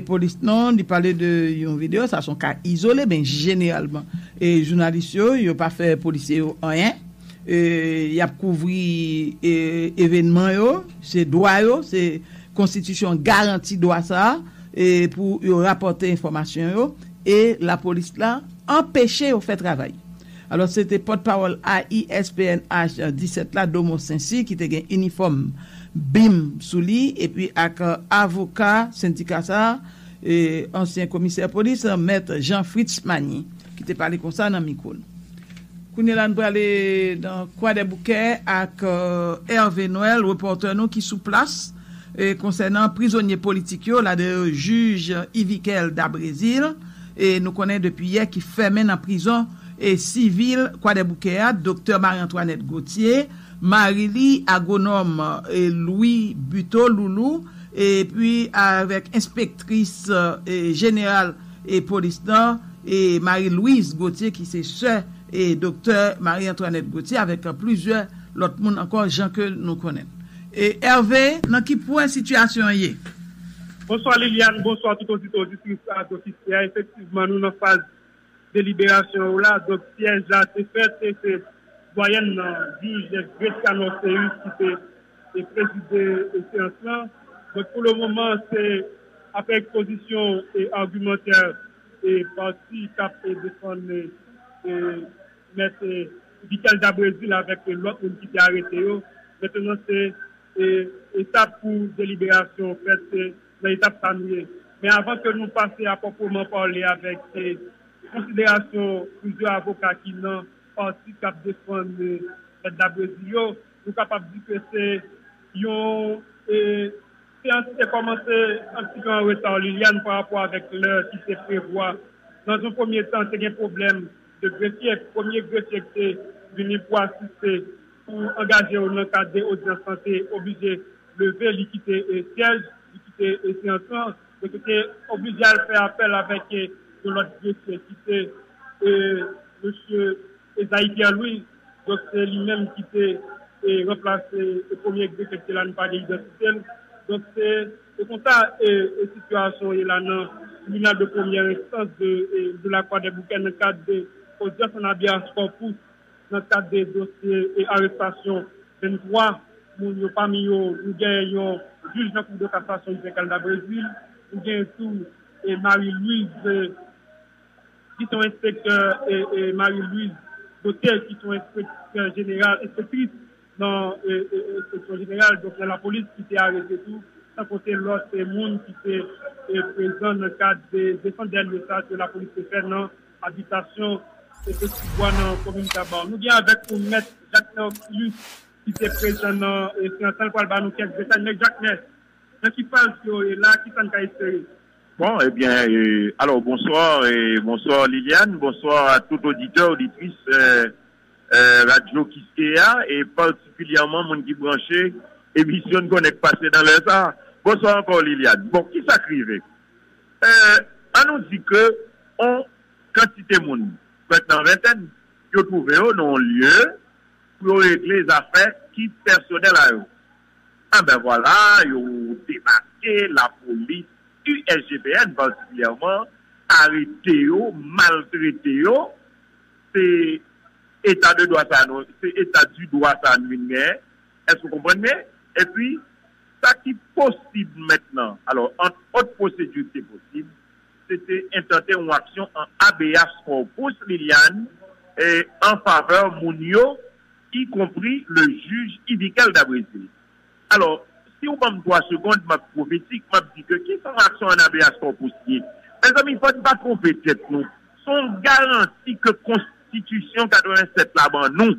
polis lan, li pale de yon videyo, sa se yon ka izole, men jeneralman, jounalis yo, yo pa fè polisye yo anyen. Y ap kouvri evènman yo, se dwa yo, se konstitisyon an garanti dwa sa a, pou yo rapòte enfòmasyon yo, e lapolis la anpeche yo fè travay. Alò, se te pòtpawòl A I S P N H disèt la, Domo Saincy, ki te gen inifòm bim sou li, epi ak avoka sendika sa a, ansyen komisè polis, mèt Jean Fritz Magny, ki te pale konsa nan mikwo n. Kounye a la, n prale nan Kwadèboukè ak Hervé Noël, repòtè nou ki sou plas, konsènan prizonye politik yo, ladan yo jij Yvikel Dabrésil, e nou konnen depi yè ki fèmen nan prizon sivil Kwadèboukè a, Doktè Marie Antoinette Gauthier, mari li, agwonòm Louis Buteau Loulou, epi avèk enspektris jeneral polis lan, Marie Louise Gauthier, ki se sè Doktè Marie Antoinette Gauthier, avèk plizyè lòt moun ankò, jan ke nou konnen. Hervé, nan ki pwen sitiyasyon an ye? Bonswa Liliane, bonswa tout oditè oditris Radyo Kiskeya. Efektivman, nou nan faz deliberasyon yo la. Donk, syèj la te fèt e se dwayèn nan, jij Greciano Ceus ki te te prezide seyans lan. Donk, pou le moman, se apre ekspozisyon e agimantè e pati k ap defann mèt Vital Dabrésil avèk lòt moun ki te arete yo. Mentnan se etap pou deliberasyon fèt, se nan etap sa nou ye. Men avan ke nou pase a pwopreman pale avèk konsiderasyon plizyè avoka ki nan pati k ap defann mèt Dabrésil yo, nou kapab di ke se yon seyans ki te kòmanse yon ti pe an reta, Liliane, pa rapò avèk lè ki te prevwa. Nan yon premye tan, te gen pwoblèm de grefye. Premye grefye ki te vini pou asiste, pou angaje yo nan kad de odyans lan, te oblije leve, li kite syèj, li kite seyans lan. Donk, yo te oblije al fè apèl avèk yon lòt grefye ki se mesye Esaïe Pierre Louis. Donk, se li menm ki te ranplase premye grefye ki te la, nou pa gen idantite l. Donk, se se konsa sitiyasyon ye la nan tribinal de premyè enstans de, de la Croix des Bouquets nan kad de odyans an habeas corpus nan kad de dosye arestasyon venntwa moun yo. Pami yo, nou gen yon jij nan Cour de cassation, Yvikel Dabrésil, nou gen tou Marie Louise ki se yon enspektè, Marie Louise Gauthier ki se yon enspektè jeneral, enspektris nan enspeksyon jeneral, donk nan lapolis ki te arete tou, san konte lòt moun ki te prezan nan kad de defann dènye sa ke lapolis te fè nan abitasyon Ti Bwa nan komin Taba. Nou gen avèk nou mèt Jacques Nautilus ki te prezan nan seyans lan, pral ba nou kèk detay. Mèt Jacques, nan ki faz yo ye la, kisa n ka espere? Bon, ebyen, e, alò, bonswa, e, bonswa Liliane, bonswa a tout oditè, oditris e, e, Radyo Kiskeya, e patikilyèman moun ki branche emisyon n konnen k pase nan lè sa a. Bonswa ankò Liliane. Bon, kisa k rive? E, ann nou di ke on kantite moun, prèt nan ventèn, yo twouve yo nan yon lye pou yo regle zafè ki pèsonèl a yo. Anben vwala, yo debake, lapolis, U S G P N patikilyèman, arete yo, maltrete yo. Se eta de dwa sa a nou, se eta di dwa sa a nou vin genyen. Èske w konprann byen? Epi, sa ki posib mentnan, alò, ant òt pwosedi ki te posib, se te entante yon aksyon an habeas corpus, Liliane, e, an favè moun yo y compris le juge Yvikel Dabrésil. Alò, si w ban m twa segonn, m ap pwofetik, m ap di ke ki sa yon aksyon an habeas corpus ye? Mezanmi, fò n pa twonpe tèt nou. Se yon garanti ke Konstitisyon katrevennsèt la ban nou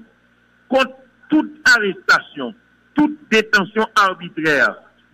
kont tout arestasyon, tout detansyon arbitrè.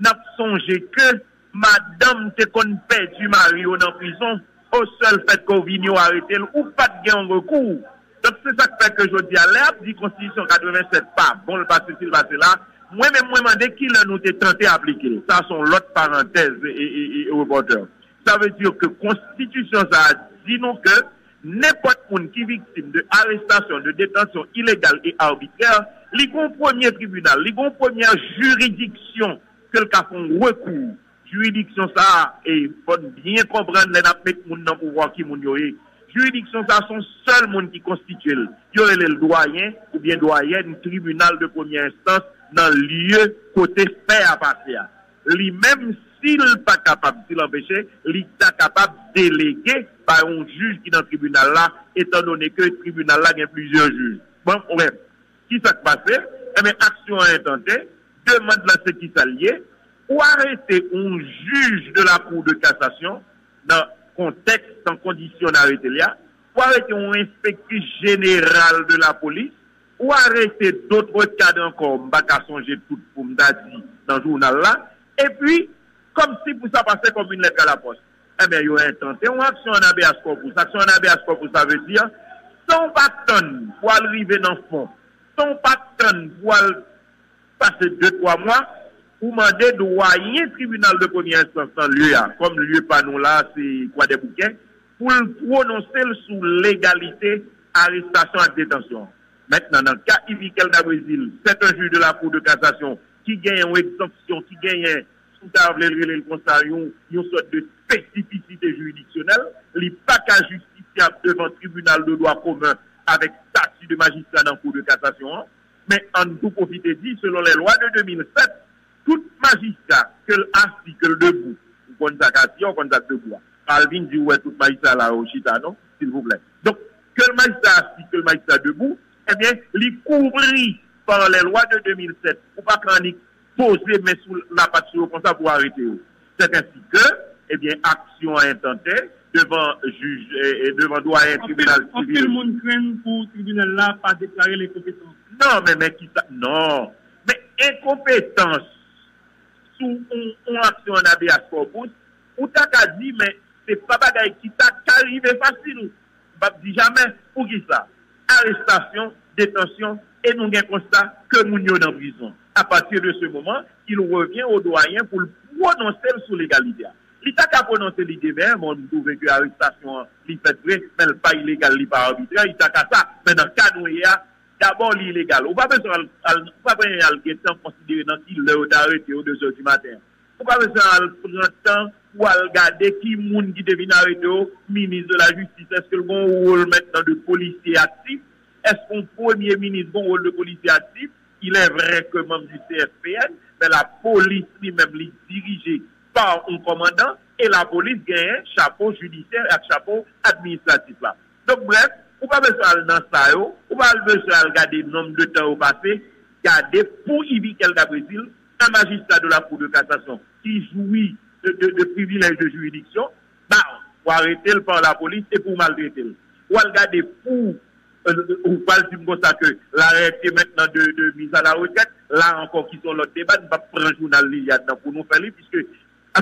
N ap sonje ke madanm te konn pèdi mari yo nan prizon, o sèl fèt ke w vini, w arete l, ou pa t gen yon rekou. Donk, se sa k fè ke jodi a, lè y ap di Konstitisyon katrevennsèt pa bon, l pa sesi, l pa sela, mwen menm, mwen mande kilè nou te tante aplike l. Sa, se yon lòt parantèz, e, e, e, e, repòtè. Sa vle di ke Konstitisyon sa a di nou ke nenpòt moun ki viktim de arestasyon, de detansyon ilegal e arbitrè, li gen yon premye tribinal, li gen yon premyè jiridiksyon ke l ka fè yon rekou. Jiridiksyon sa a, e fò n byen konprann lè n ap met moun nan pouvwa ki moun yo ye. Jiridiksyon sa a, se yon sèl moun ki konstitye l. Yo rele l dwayen oubyen dwayèn tribinal de premyè enstans nan lye kote fè a pase a. Li menm, si l pa kapab, si l anpeche, li ta kapab delege bay yon jij ki nan tribinal la, etandone ke tribinal la gen plizyè jij. Bon, brèf, ki sa k pase? Enben, aksyon an entante, demann lan se ki sa l ye? Ou arete yon jij de la Cour de cassation nan kontèks, nan kondisyon n arete l la, ou arete yon enspektris jeneral de la polis, ou arete dòt kad ankò, m pa ka sonje tout pou m ta di nan jounal la, epi, kòmsi pou sa pase kòm yon lèt a la pòs. Enben, yo entante yon aksyon an habeas corpus. Aksyon an habeas corpus, sa vle di, san w pa tann pou al rive nan fon, san w pa tann pou al pase de, twa mwa, ou mande dwayen tribinal de premyè enstans nan lye a, kòm lye pa nou la, se Kwadèboukè, pou l pwononse l sou legalite arestasyon ak detansyon an. Mentnan, nan ka Yvikel Dabrésil, c'est un juge de la Cour de cassation ki genyen yon egzanpsyon, ki genyen, si w ta vle l rele l konsa, yon, yon sòt de spesifisite jiridiksyonèl, li pa ka jistisyab devan tribinal de dwa komen avèk stati de majistra nan Kou de kasasyon an. Men ann tou pwofite di, selon lè lwa de de mil sèt, tout majistra, ke l asi, ke l debou, ou konn sa k asi a, ou konn sa k debou a. Pa al vin di ou wè tout majistra la yo chita, non, silvouplè. Donk, ke l majistra asi, ke l majistra debou, ebyen, li kouvri pa lè lwa de de mil sèt. Ou pa ka annik poze men sou lapat sou yo konsa pou arete yo. C'est ainsi que, ebyen, aksyon an entante devan jij, eh, eh, devan dwayen tribinal sivil. Anpil moun krenn pou tribinal la pa deklare l enkonpetan. Non, men, men ki sa, non. Men enkonpetans sou yon, yon aksyon an habeas corpus, ou ta ka di, men se pa bagay ki ta ka rive fasil. M p ap di jamè. Poukisa? Arestasyon, detansyon, e nou gen konsta ke moun yo nan prizon. À partir de ce moment, il revient au doyen pou l pwononse l sou legalite a. Li ta ka pwononse li demen, bon, m twouve ke arestasyon an, li fèt vre, men l pa ilegal, li pa arbitrè, li ta ka sa. Men nan ka nou ye a, dabò, li ilegal. Ou pa bezwen al, al, ou pa bezwen al gentan konsidere nan ki lè yo te arete yo, de zè di maten an. Ou pa bezwen al pran tan pou al gade ki moun ki te vin arete yo, minis de la jistis, èske l gen yon wòl mentnan de polisye aktif? Èske yon premye minis gen yon wòl de polisye aktif? Il est vrai que membre du C S P N, men lapolis li menm li dirije pa yon kòmandan, e lapolis genyen chapo jidisyè ak chapo administratif la. Donk, brèf, ou pa bezwen al nan sa yo, ou pa bezwen al gade nonb de tan yo pase, gade pou Yvikel Dabrésil, un magistrat de la Cour de cassation qui jouit de, de, de privilèges de juridiction, ba, ou arete l pa lapolis epi ou maltrete l. Ou al gade pou, euh, ou pral di m konsa ke l arete mentnan de, de mise à la retraite, la ankò ki se yon lòt deba, n p ap pran jounal Liliane nan pou nou fè li, piske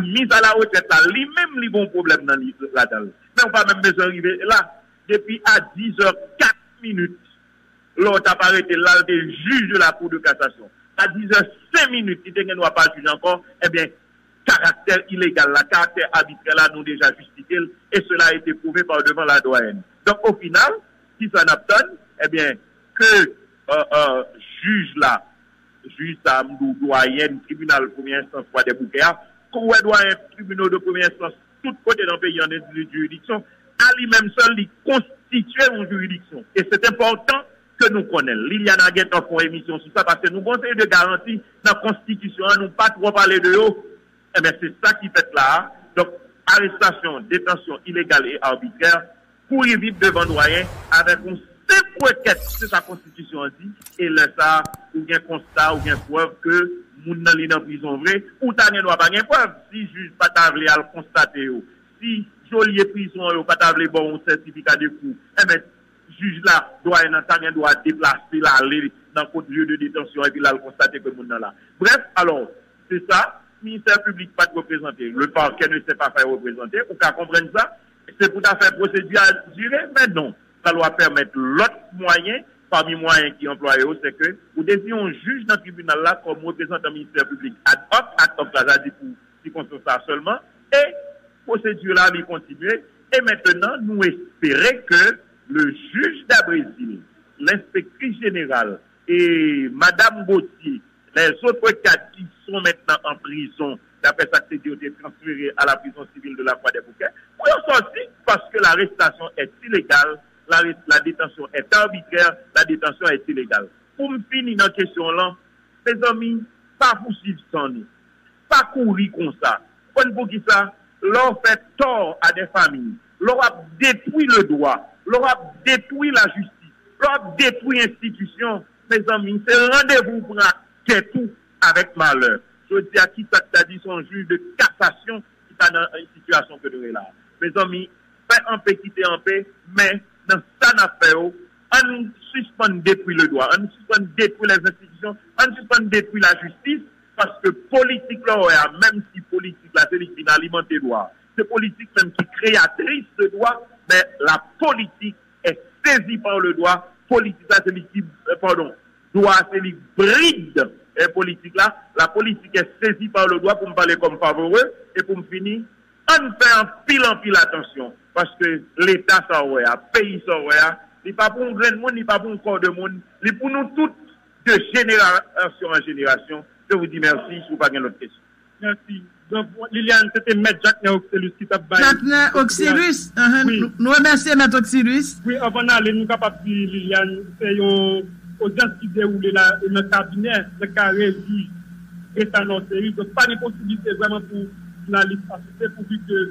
mise à la retraite la, li menm li gen yon pwoblèm nan li, ladan l. Men ou pa menm bezwen rive la. Depi a diz heures quatre minutes, lè w t ap arete l la, l te jij de la Cour de cassation. A diz heures cinq minutes, li te gen dwa pa jij ankò, ebyen, karaktè ilegal la, karaktè abitrè la, nou deja jistifye l, et cela a été prouvé par devant la doyenne. Donk, au final, ki sa n ap tann? Ebyen, ke, euh, euh, jij la, jij sa a, m di w, dwayèn tribinal premyè enstans Kwadèboukè a, ke w wè dwayèn tribinal de premyè enstans tout kote nan peyi an, nan jiridiksyon, a li menm sèl, li konstitye yon jiridiksyon. E se enpòtan ke nou konnen l. Liliana gentan fè yon emisyon sou sa, paske nou gen yon seri de garanti nan konstitisyon an, nou pa twò pale de yo. Enben, se sa ki fèt la a. Donk, arestasyon, detansyon ilegal e abitrè, kouri vit devan dwayen avèk yon senp rekèt, se sa konstitisyon an di, e lè sa a, ou gen konsta, ou gen prèv ke moun nan li nan prizon vre, ou ta gen dwa pa gen prèv. Si jij pa ta vle al konstate yo, si jolye prizon an yo pa ta vle ba w yon sètifika de kou, enben, jij la, dwayen nan ta gen dwa deplase l ale nan kot lye de detansyon an epi l al konstate ke moun nan la. Brèf, alò, se sa, ministè piblik pa t reprezante, le parquet ne s'est pas fait représenter, ou ka konprann sa, se pou ta fè pwosedi a dire, men non, lalwa pèmèt lòt mwayen, pami mwayen ki anplwaye yo, se ke ou deziye yon jij nan tribinal la kòm reprezantan ministè piblik ad hoc, ad hoc la, sa di pou sikonstans sa sèlman, e pwosedi la li kontinye, e mentenan nou espere ke le juge Dabrezil, lenspektris jeneral, e madam Gauthier, lèzòt kad ki son mentnan an prizon, daprè sa k te di yo te transfere a la prison civile de la Croix des Bouquets, pou yo sòti, paske larestasyon est illégale, la, la détention est arbitraire, la détention est illégale. Pou m fini nan kesyon w lan, mezanmi, pa pousuiv san nou. Pa kouri konsa. Konn poukisa? Lè w fè tò a de fanmi, lè w ap detwi le droit, lè w ap detwi lajistis, lè w ap detwi enstitisyon, mezanmi, se randevou w pran ak tèt ou avèk malè. Jodi a, kisa k ta di se yon jij de kasasyon ki ta nan sitiyasyon ke nou ye la? Mezanmi, fè anpe kite anpe, men nan sa n ap fè yo, ann sispann detwi le droit, ann sispann detwi les institutions, ann sispann detwi lajistis, paske politik lè w wè a, menm si politik la se li ki vin alimante dwa, se politik menm ki kreyatris de dwa, men la politique est saisie par le droit, politik la se li ki, euh, padon, dwa a se li brid, eh, politik la, la politique est saisie par le droit, pou m pale kòm Favoreux, e pou m fini, ann fè anpil, anpil atansyon, paske Leta sa w wè a, peyi sa w wè a, li pa pou yon grenn moun, li pa pou yon kò de moun, li pou nou tout, de jenerasyon an jenerasyon. Je vous dis merci, si w pa gen lòt kesyon. Mèsi. Donk, Liliane, se te Mèt Jaknè Oxilus ki t ap bay Jaknè Oxilus, ahan, wi, nou, nou remèsye Mèt Oxilus. Wi, anvan n ale, nou kapab di, Liliane, se yon odyans ki dewoule la, e nan kabinè, nan kare jij Gaetano Orcéus. Donk, pa gen posiblite vrèman pou jounalis asiste, pouvi ke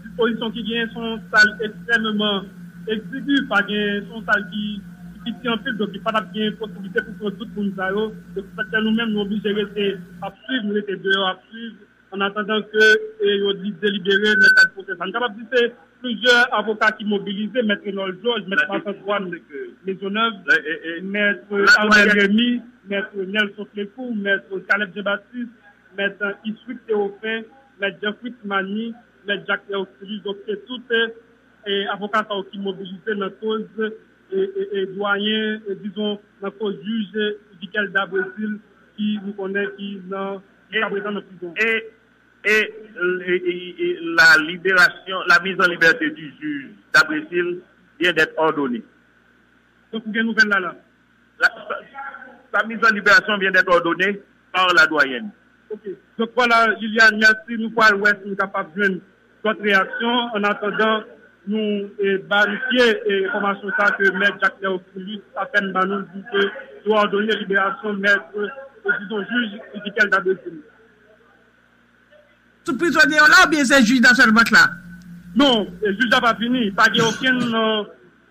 dispozisyon ki genyen se yon sal ekstrèmeman egzigi, pa gen, se yon sal ki, ki piti anpil, donk, li pa t ap gen posiblite pou pran tout moun sa yo. Donk, se fè ke nou menm, nou oblije rete ap swiv, nou rete deyò ap swiv, an atandan ke, e, yo di delibere nan kad pwosè sa. Nou kapab di se plizyè avoka ki mobilize, Mèt Renold Georges, Mèt Marc Antoine Maisonneuve, Mèt Armel Rémy, Mèt Nelson Flecourt, Mèt Caleb Jean-Baptiste, Mèt Iswick Théophin, Mèt Jean Fritz Magny, Mèt Jacques Herculus. Donk, se tout, e, avoka sa yo ki mobilize nan koz, e, e, e, dwayen, e, dizon, nan koz jij Vikel Dabrezil ki nou konnen ki nan, jiskaprezan nan prizon. Et, et, et, et la libération, la mise en liberté du juge Dabrezil vient d'être ordonnée. Donk, ou gen nouvèl la, la? La, sa, sa mise en libération vient d'être ordonnée par la doyenne. Ok. Donk, vwala, Liliane, mèsi. Nou pral wè si nou kapab jwenn lòt reyaksyon. An atandan, nou, e, planifye, e, enfòmasyon sa ke Mèt Jacques Léophilus apèn ban nou, di ke yo òdone liberasyon mèt, e, dizon, jij Ezekiel Dabrezil. Tout prizonye yo la oubyen se jij la sèlman k la? Non, e, jij la pa vini. Pa gen okenn,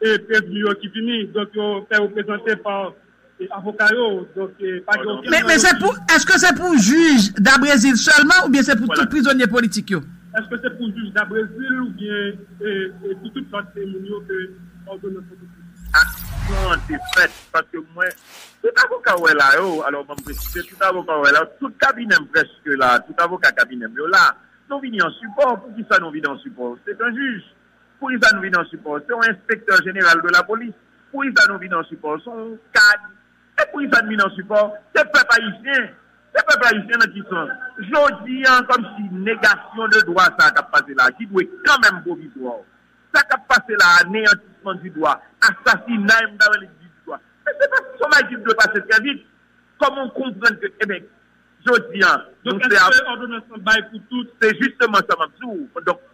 e, prezime yo ki vini. Donk, yo fè yo prezante pa, e, avoka yo. Donk, e, pa gen okenn. Men, men se pou, èske se pou jij Dabrezil sèlman oubyen se pou tout prizonye politik yo? Èske se pou jij Dabrezil oubyen, e, e, pou tout lòt, e, moun yo ke òdonans yo pou? Aksyon an te fèt paske mwen, tout avoka w wè la yo, alò ban m presize, tout avoka w wè la, tout kabinè m prèske la, tout avoka kabinè m yo la. Nou vini an sipò. Poukisa nou vini an sipò? Se yon jij. Poukisa nou vini an sipò? Se yon enspektè jeneral de la polis. Poukisa nou vini an sipò? Se yon kad. E poukisa nou vini an sipò? Se pèp ayisyen. Se pèp ayisyen nan ki sans? Jodi a, kòmsi negasyon de dwa sa k ap pase la, ki dwe kanmenm pwovizwa, sa k ap pase la, aneyantisman di dwa, asasinay, m ta rele di dwa. Men se pa, se yon bagay ki dwe pase trè vit. Kòman w konprann ke, ebyen, jodi a, nou se ap. Donk, èske òdonans lan bay pou tout? Se jisteman sa m ap di w. Donk,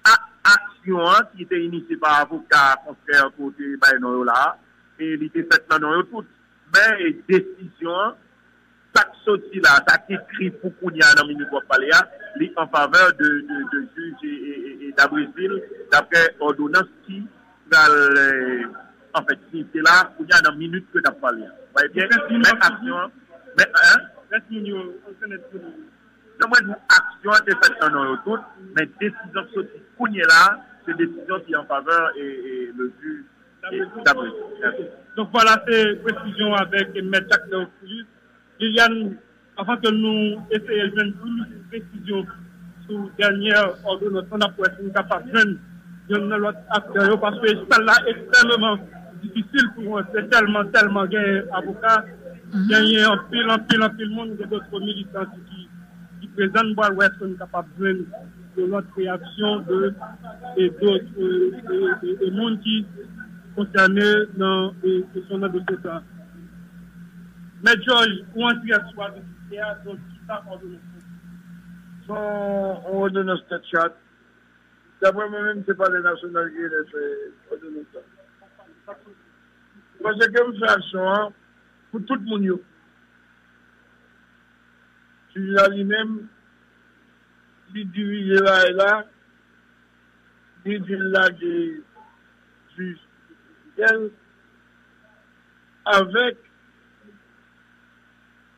a-, aksyon an, ki te inisye pa avoka konfrè ke w te bay non yo la a, e li te fèt nan non yo tout. Men, e, desizyon an, sa k soti la, sa k ekri pou kounye a nan minit w ap pale a, li an favè de, de, de jij e, e, e, e Dabrezil, daprè òdonans ki pral, e, Anfèt, si se la, kounye a nan minit ke n ap pale a. Ou wè byen? Men aksyon an, men, en? Rès moun yo, ou konèt moun yo. Jan mwen di w, aksyon an te fèt nan non yo tout, men desizyon k soti kounye la, se desizyon ki an favè e, e le jij Dabré. Mèsi. Donk, vwala, se presizyon avèk Mèt Jacques Theophilus. Liliane, anvan ke nou eseye jwenn plis presizyon sou dènyè òdonans lan, n ap wè si n kapab jwenn yonn nan lòt aktè yo, paske sal la ekstrèmeman difisil pou rantre, tèlman, tèlman genyen avoka, genyen anpil, anpil, anpil moun, gen dòt militan ki, ki prezan, n pral wè si n kapab jwenn yon lòt reyaksyon de, e dòt, e, e, e, e moun ki konsène nan, e, kesyon nan dosye sa. Mèt Jòj, ou an dirèk sou Ave Sisè a, donk, ki sa òdonans lan? Se yon òdonans tèt chat. Daprè mwen menm, se Palè Nasyonal ki genlè fè òdonans sa. Paske m fè aksyon an pou tout moun yo. Jij la li menm, li dirije bagay la, li di l lage jij Michel avèk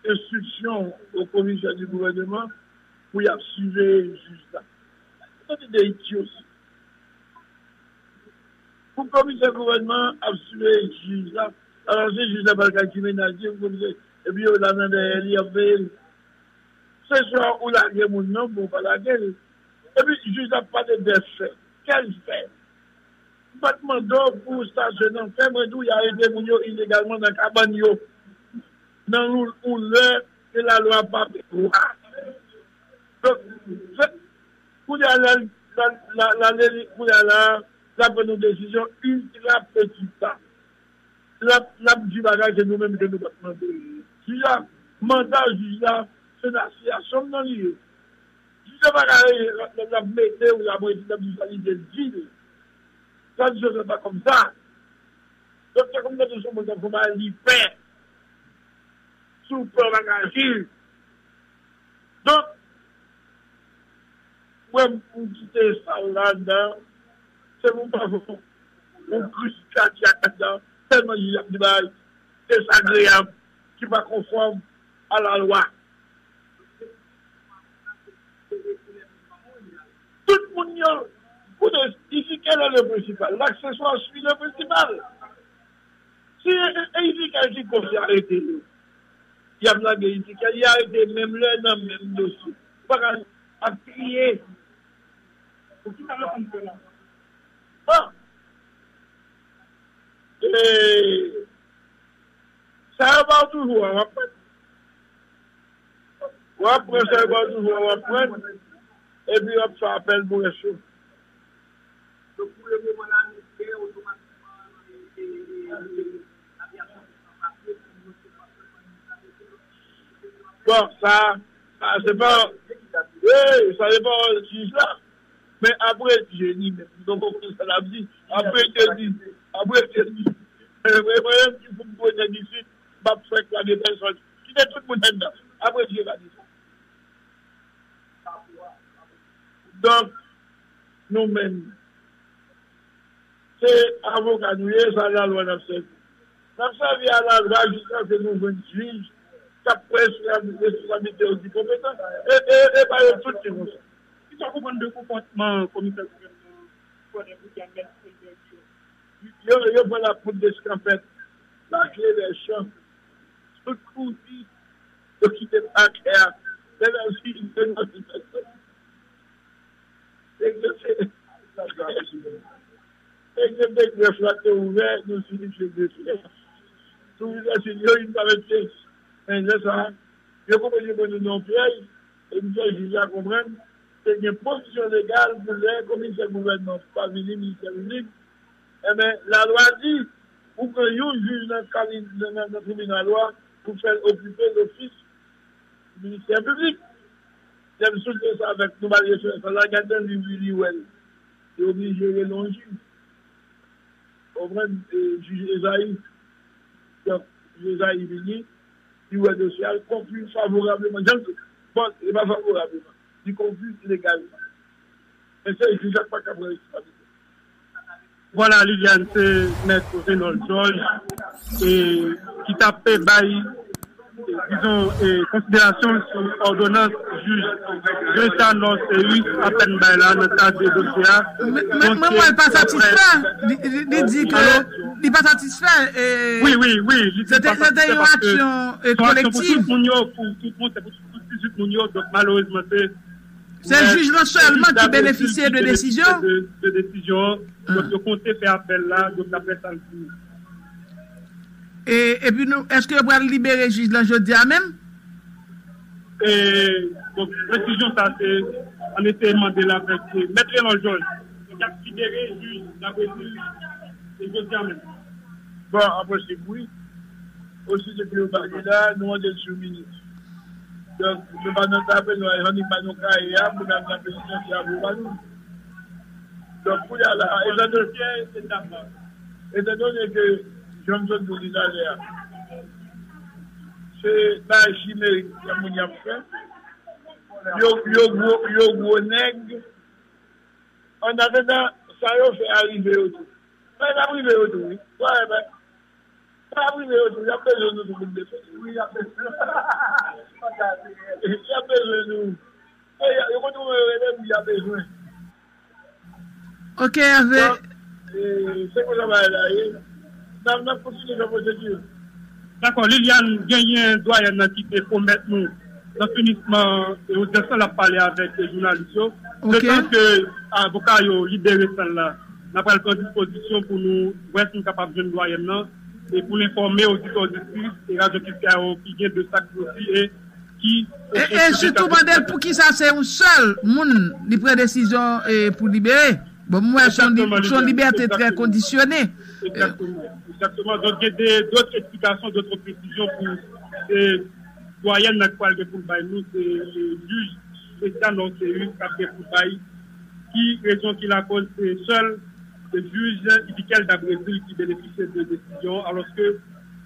enstriksyon o komisè di gouvèneman pou y ap siveye jij la. Tande de idioti. Pou komisè gouvènman ap siveye jij la, alò se jij la pral kay ti mennaj li, komisè, epi yo la nan dèyè li, y ap veye l. Se swa ou lage moun nan, oubyen ou pa lage l. Epi jij la ap pale de fè. Kèl fè? M pa t mande w pou w stasyone nan fè, mwen di w y arete moun yo ilegalman nan kabann yo. Nan yon, yon lè ke lalwa pa pèmèt. Donk, se, kounye a la, la, la, la, kounye a la, la pran yon desizyon ultra petita. L ap, l ap di bagay ke nou menm ke nou pa t mande. Jij la, manda jij la, se nan asiyasyon m nan li ye. Jij la pa ka rele, l ap, l ap mete w la, mwen di, l ap di sa li te di l. Sa di se pa kòm sa. Doktè kòm doktè se yon moun k ap fè bagay li pè. Si w pè w pa ka aji. Donk, mwen m kite sa ladan, se pou m pa fè yon kriz kadyak ladan, tèlman jij ap di bagay dezagreyab, ki pa konfòm a lalwa. Tout moun yo, koute, Ezekiel est le principal, l'accessoire suit le principal. Si e, e, e Ezekiel ki koz y arete yo, y ap lage Ezekiel, y arete menm lè nan menm dosye. Ou pa ka ap kriye. Bon. E, sa yo ba w toujou a, w ap pran. W ap pran sa yo ba w toujou a, w ap pran. Epi w ap fè apèl pou rès yo. Bon, sa, sa se pa, wi, sa se pa jij la. Men apre Dye li menm, nou konprann sa l ap di. Apre Dye li, apre Dye li. E, mwen, mwen menm ki pou m voye nèg isit, m ap fè kwa de pèsòn. Kite tout moun anndan. Apre Dye va di sa. Donk, nou menm, se avoka nou ye, sa lalwa n ap sèvi. N ap sèvi a lalwa jiskaske nou jwenn jij k ap pran responsablite yo ki konpetan. E, e, e pa yo tout ki konsa. Ki sa w konprann de konpòtman komisè gouvènman Fònè Bouda, mèt Elbè Giyòs? Yo, yo pran lapoud deskanpèt, lakle dè chan, tout kouri, yo kite pakè a, lè l al swiv de nan ti pèsòn. Egzanp, egzanp de grèf la te ouvè, nou di misye grefye. Sou grefye, yo vin pa mete. Men lè sa, yo konprann yo pran nou nan yon pyèj, e misye jij la konprann, te gen pwovizyon legal pou lè komisè gouvènman pa vini, ministè piblik, enben, lalwa di, ou pran yon jij nan kali-, nan, nan, nan tribinal ou a pou fè l okipe lofis ministè piblik. Lè m souliye sa avèk nou, malgre se sa la, gad nan liv li, li wè l. Li oblije rele yon jij. Ou konprann, e, jij Ezayi. Donk, jij Ezayi vini, li wè dosye a, l konkli favorableman. Jan l di, bon, li pa favorableman. Li konkli legalman. Men se jij la k pa ka pran responsablite. Vwala, Liliane, se Mèt Renold Georges, e, ki t ap bay, dizon, e, konsiderasyon sou òdonans jij Joëthan Norcéus apèn bay la nan kad de dosye a. Men, men, men mwen, l pa satisfè. Li, li, li di ke li pa satisfè. E wi, wi, wi, li di l pa satisfè paske se yon aksyon pou tout moun yo, pou tout moun, se pou tout dizuit moun yo. Donk, malerezman, se Se jij lan sèlman ki benefisye de desizyon. De, de desizyon. Donk, yo konte fè apèl la, donk, daprè sa l di. E, epi nou, èske yo pral libere jij lan jodi a menm? E, donk, desizyon sa, se, ann eseye mande l avèk, e, Mèt Renold Georges, ki ap libere jij Dabrezil, e, jodi a menm. Bon, an prensip, wi. Osi depi yo pa gen la, nou mande l sou minis. Donk, nou pa nan ka apèl nou, annik ba nou kaye a, pou n al nan peyi Franse a pou ba nou. Donk, kounye a la, etan done, etan done ke, jan m sot di w talè a, se bagay chimerik moun y ap fè, yo, yo gwo, yo gwo nèg, annatandan, sa yo fè a rive yo tou. Sa y ap rive yo tou, wi. Sa y ap rive yo tou. Y ap bezwen nou tou pou n defann. Wi, y ap bezwen nou. Y ap bezwen nou. E, y a, yo konn kòman yo rele m, y ap bezwen. Ok, Hervé. Donk, e, se konsa bagay la ye. N ap, n ap kontinye fè pwosedi. Dakò, Liliane, genyen dwayèn nan ki te pwomèt nou nan finisman, e, odyans lan, l ap pale avèk, e, jounalis yo. Ok. Letan ke avoka yo libere sal la, n ap pral pran dispozisyon pou nou wè si n kapab jwenn dwayèn nan e pou l enfòme oditè, oditris e radyo Kiskeya yo ki gen de sa k soti e ki e, e sitou mande l poukisa se yon sèl moun li pran desizyon, e, pou libere. Bon, m wè se yon li-, se yon libète trè kondisyone. Egzakteman. Egzakteman. Donk, gen de, dòt eksplikasyon, dòt presizyon pou, e, dwayèn nan k pral gen pou l bay nou, se, e, jij Christian Norcéus k ap gen pou l bay ki rezon ki lakòz se sèl se jij Yvikel Dabrezil ki benefisye de desizyon, alòske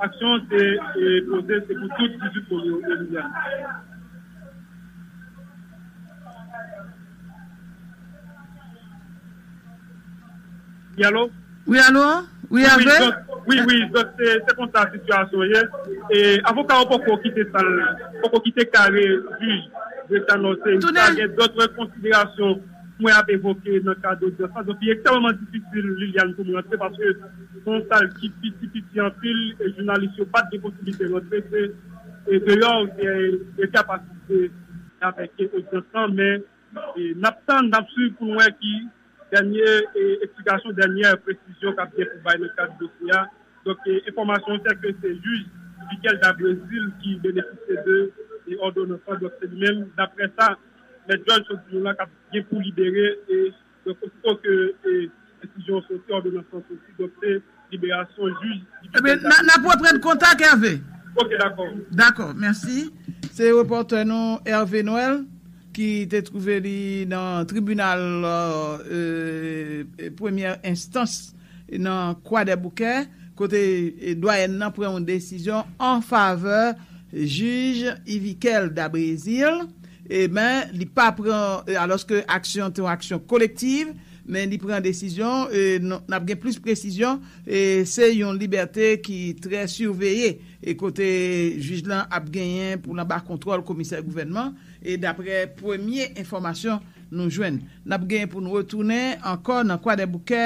aksyon te, e, poze se pou tout dizuit moun yo, e, Liliane. Wi, alo? Wi, alo? Wi, Hervé? Wi, wi, donk, se, se konsa sitiyasyon ye. E, avoka yo poko kite sal, poko kite kare jij Joëthan Norcéus. Tounen. Sa gen dòt konsiderasyon mwen ap evoke nan kad odyans lan. Donk, li ekstrèmeman difisil, Liliane, pou mwen rantre paske se yon sal ki piti, piti anpil, e jounalis yo pa t gen posiblite rantre, se, e, deyò, e, e, k ap asiste avèk, e, odyans lan, men, e, n ap tann, n ap swiv pou n wè ki dènye, e, eksplikasyon, dènyè presizyon k ap gen pou bay nan kad dosye a. Donk, e, enfòmasyon se ke se jij Yvikel Dabrezil ki benefisye de, e, òdonans lan. Donk, se li menm, daprè sa Mèt Georges sot di nou la, k ap gen pou libere, e, donk, osito ke, e, desizyon soti, òdonans lan soti, donk, se liberasyon jij Yvikel Dabrezil. Ebyen, n a, n ap reprann kontak, Hervé. Ok, dakò. Dakò, mèsi. Se repòtè nou, Hervé Noël, ki te twouve li nan tribinal, e, e, premyè enstans nan Kwadèboukè, kote, e, dwayèn nan pran yon desizyon an favè jij Yvikel Dabrezil. E, men, li pa pran, e, alòske aksyon te yon aksyon kolektiv, men li pran desizyon, e, n, n ap gen plis presizyon, e, se yon libète ki trè siveye, e kote jij lan ap genyen pou l anba kontwòl komisè gouvènman, e daprè premye enfòmasyon nou jwenn. N ap genyen pou n retounen ankò nan Kwadèboukè,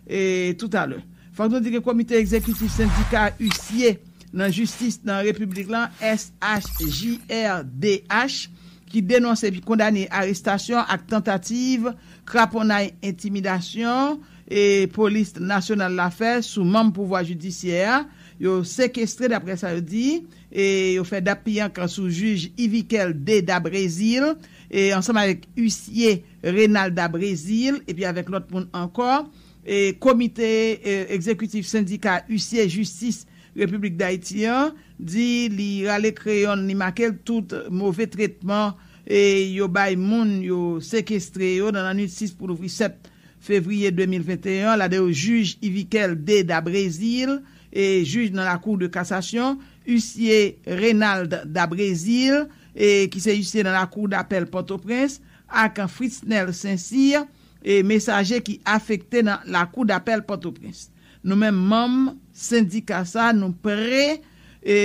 e, toutalè. Fòk nou di ke Komite Egzekitif Sendika Isye nan Jistis nan Repiblik lan, S H J R D H, ki denonse epi kondane arestasyon ak tantativ kraponnay, entimidasyon, e polis nasyonal la fè sou manm pouvwa jidisyè a. Yo sekestre, daprè sa yo di, e yo fè dap piyankan sou jij Yvikel D. Dabrezil, e ansanm avèk isye Renald Dabrezil, epi avèk lòt moun ankò. E komite, e, egzekitif sendika isye jistis Repiblik Dayiti an di li rale kreyon l, li make l tout move tretman, e, yo bay moun yo sekestre yo nan lannwit sis pou louvri sèt fevriye de mil venteyen an, ladan yo jij Yvikel D. Dabrezil, e, jij nan Lakou de Kasasyon, isye Renald Dabrezil, e, ki se isye nan Lakou Dapèl Pòtoprens, ak Fritznel Saint-Cyr, e mesaje ki afekte nan Lakou Dapèl Pòtoprens. Nou menm manm sendika sa, nou prè e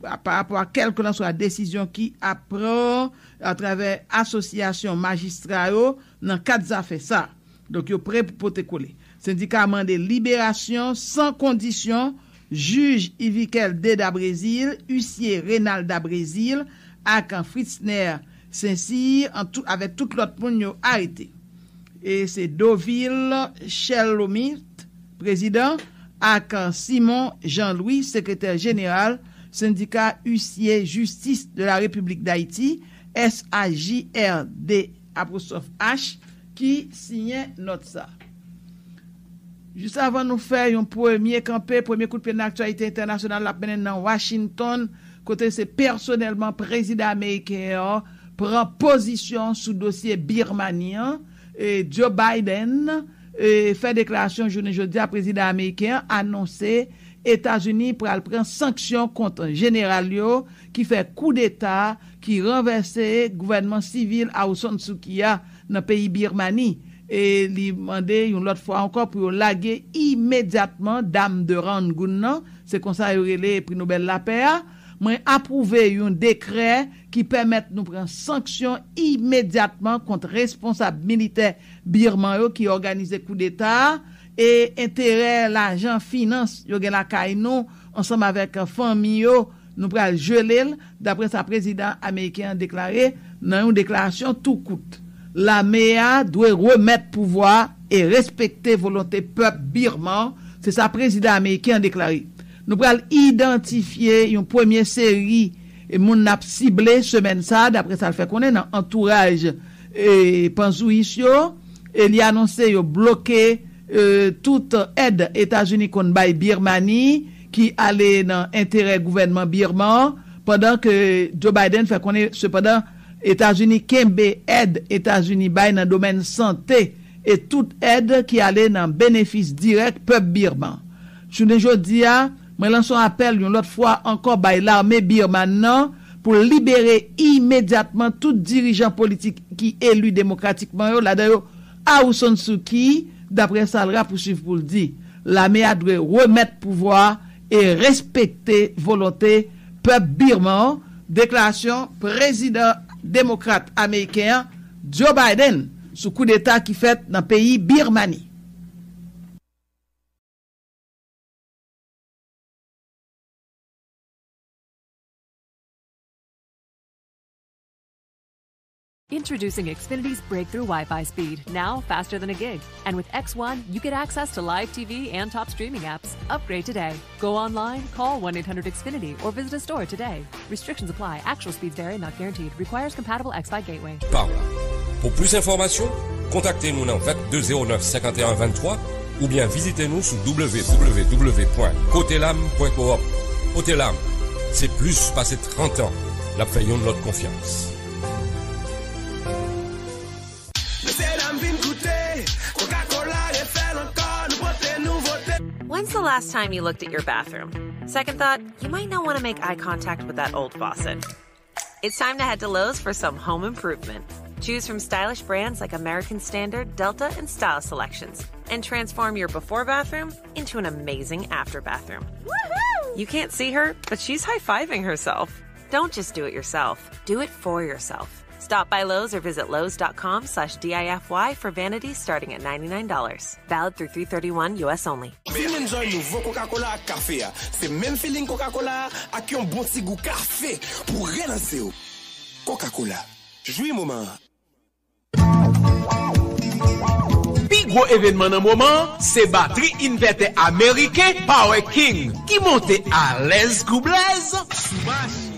pa rapò a kèlkelanswa desizyon ki ap pran atravè asosyasyon majistra yo nan kad zafè sa. Donk, yo prè pou pote kole. Sendika a mande liberasyon san kondisyon jij Yvikel Deda Brezil, isye Renald Dabrezil ak Fritzner Saint-Cyr, an tou, avèk tout lòt moun yo arete. E se Dovil Chelomit, prezidan, ak Simon Jean Louis, sekretè jeneral Sendika Huissier Justice de la République d'Haïti, S A J R D apostwòf H, ki siyen nòt sa. Jis avan nou fè yon premye kanpe, premye kout pye nan aktyalite entènasyonal l ap mennen nan Washington, kote se pèsonèlman prezidan ameriken an pran pozisyon sou dosye Birmani an. E Joe Biden e fè deklarasyon jounen jodi a, prezidan ameriken an anonse Etazini pral pran sanksyon kont jeneral yo ki fè koudeta, ki ranvèse gouvènman sivil Aung San Suu Kyi a nan peyi Birmani. E li mande yon lòt fwa ankò pou yo lage imedyatman dam de Rangoon nan, se konsa yo rele pri Nobèl Lapè a. Mwen apwouve yon dekrè ki pèmèt nou pran sanksyon imedyatman kont responsab militè birman yo ki òganize koudeta a, e enterè lajan finans yo gen lakay nou ansanm avèk fanmi yo, nou pral jele l, dapre sa prezidan ameriken an deklare nan yon deklarasyon tou kout. Lame a dwe remèt pouvwa e respekte volonte pèp birman, se sa prezidan ameriken an deklare. Nou pral idantifye yon premye seri e moun n ap sible semèn sa a, dapre sa l fè konnen nan antouraj e panzouyis yo. E li anonse yo bloke e tout èd Etazini konn bay Birmani ki ale nan enterè gouvènman birman an, pandan ke Joe Biden fè konnen, sepandan, Etazini kenbe èd Etazini bay nan domèn sante e tout èd ki ale nan benefis dirèk pèp birman. Jounen jodi a, mwen lanse yon apèl yon lòt fwa ankò bay lame birmàn nan pou libere imedyatman tout dirijan politik ki eli demokratikman yo, ladan yo Aung San Suu Kyi, dapre sa l rapousuiv pou l di. Lame a dwe remèt pouvwa e respekte volonte pèp birman an, deklarasyon prezidan demokrat ameriken an, Joe Biden, sou koudeta ki fèt nan peyi Birmani. Introducing Xfinity's breakthrough Wi-Fi speed, now faster than a gig. And with X one, you get access to live T V and top streaming apps. Upgrade today. Go online, call one eight hundred Xfinity, or visit a store today. Restrictions apply. Actual speeds vary, not guaranteed. Requires compatible X Fi gateway. Power. Pou plis enfòmasyon, kontakte nou nan vennde zewo nèf senkanteyen venntwa oubyen vizite nou sou W W W pwen kotelam pwen coop. Kotelam, se plis pase trant an n ap fè youn lòt konfyans. Mesye dam vin goute, Coca-Cola refè l ankò, nou pote nouvote. When's the last time you looked at your bathroom? Second thought, you might not want to make eye contact with that old faucet. It's time to head to Lowe's for some home improvement. Choose from stylish brands like American Standard, Delta, and Style Selections, and transform your before bathroom into an amazing after bathroom. You can't see her, but she's high fiving herself. Don't just do it yourself, do it for yourself. Stop by Lowe's or visit Lowe's dot com slash D I F Y for vanities starting at ninety-nine dollars. Valid through three thirty-one U S only. Vin enjoy nouvo Coca-Cola ak kafe a. Se menm feeling Coca-Cola a ak yon bon ti gou kafe pou relanse w. Coca-Cola. Jwi moman an. Pi gwo evènman nan moman an se batri envètè ameriken Power King ki monte alèz kou blèz sou mache.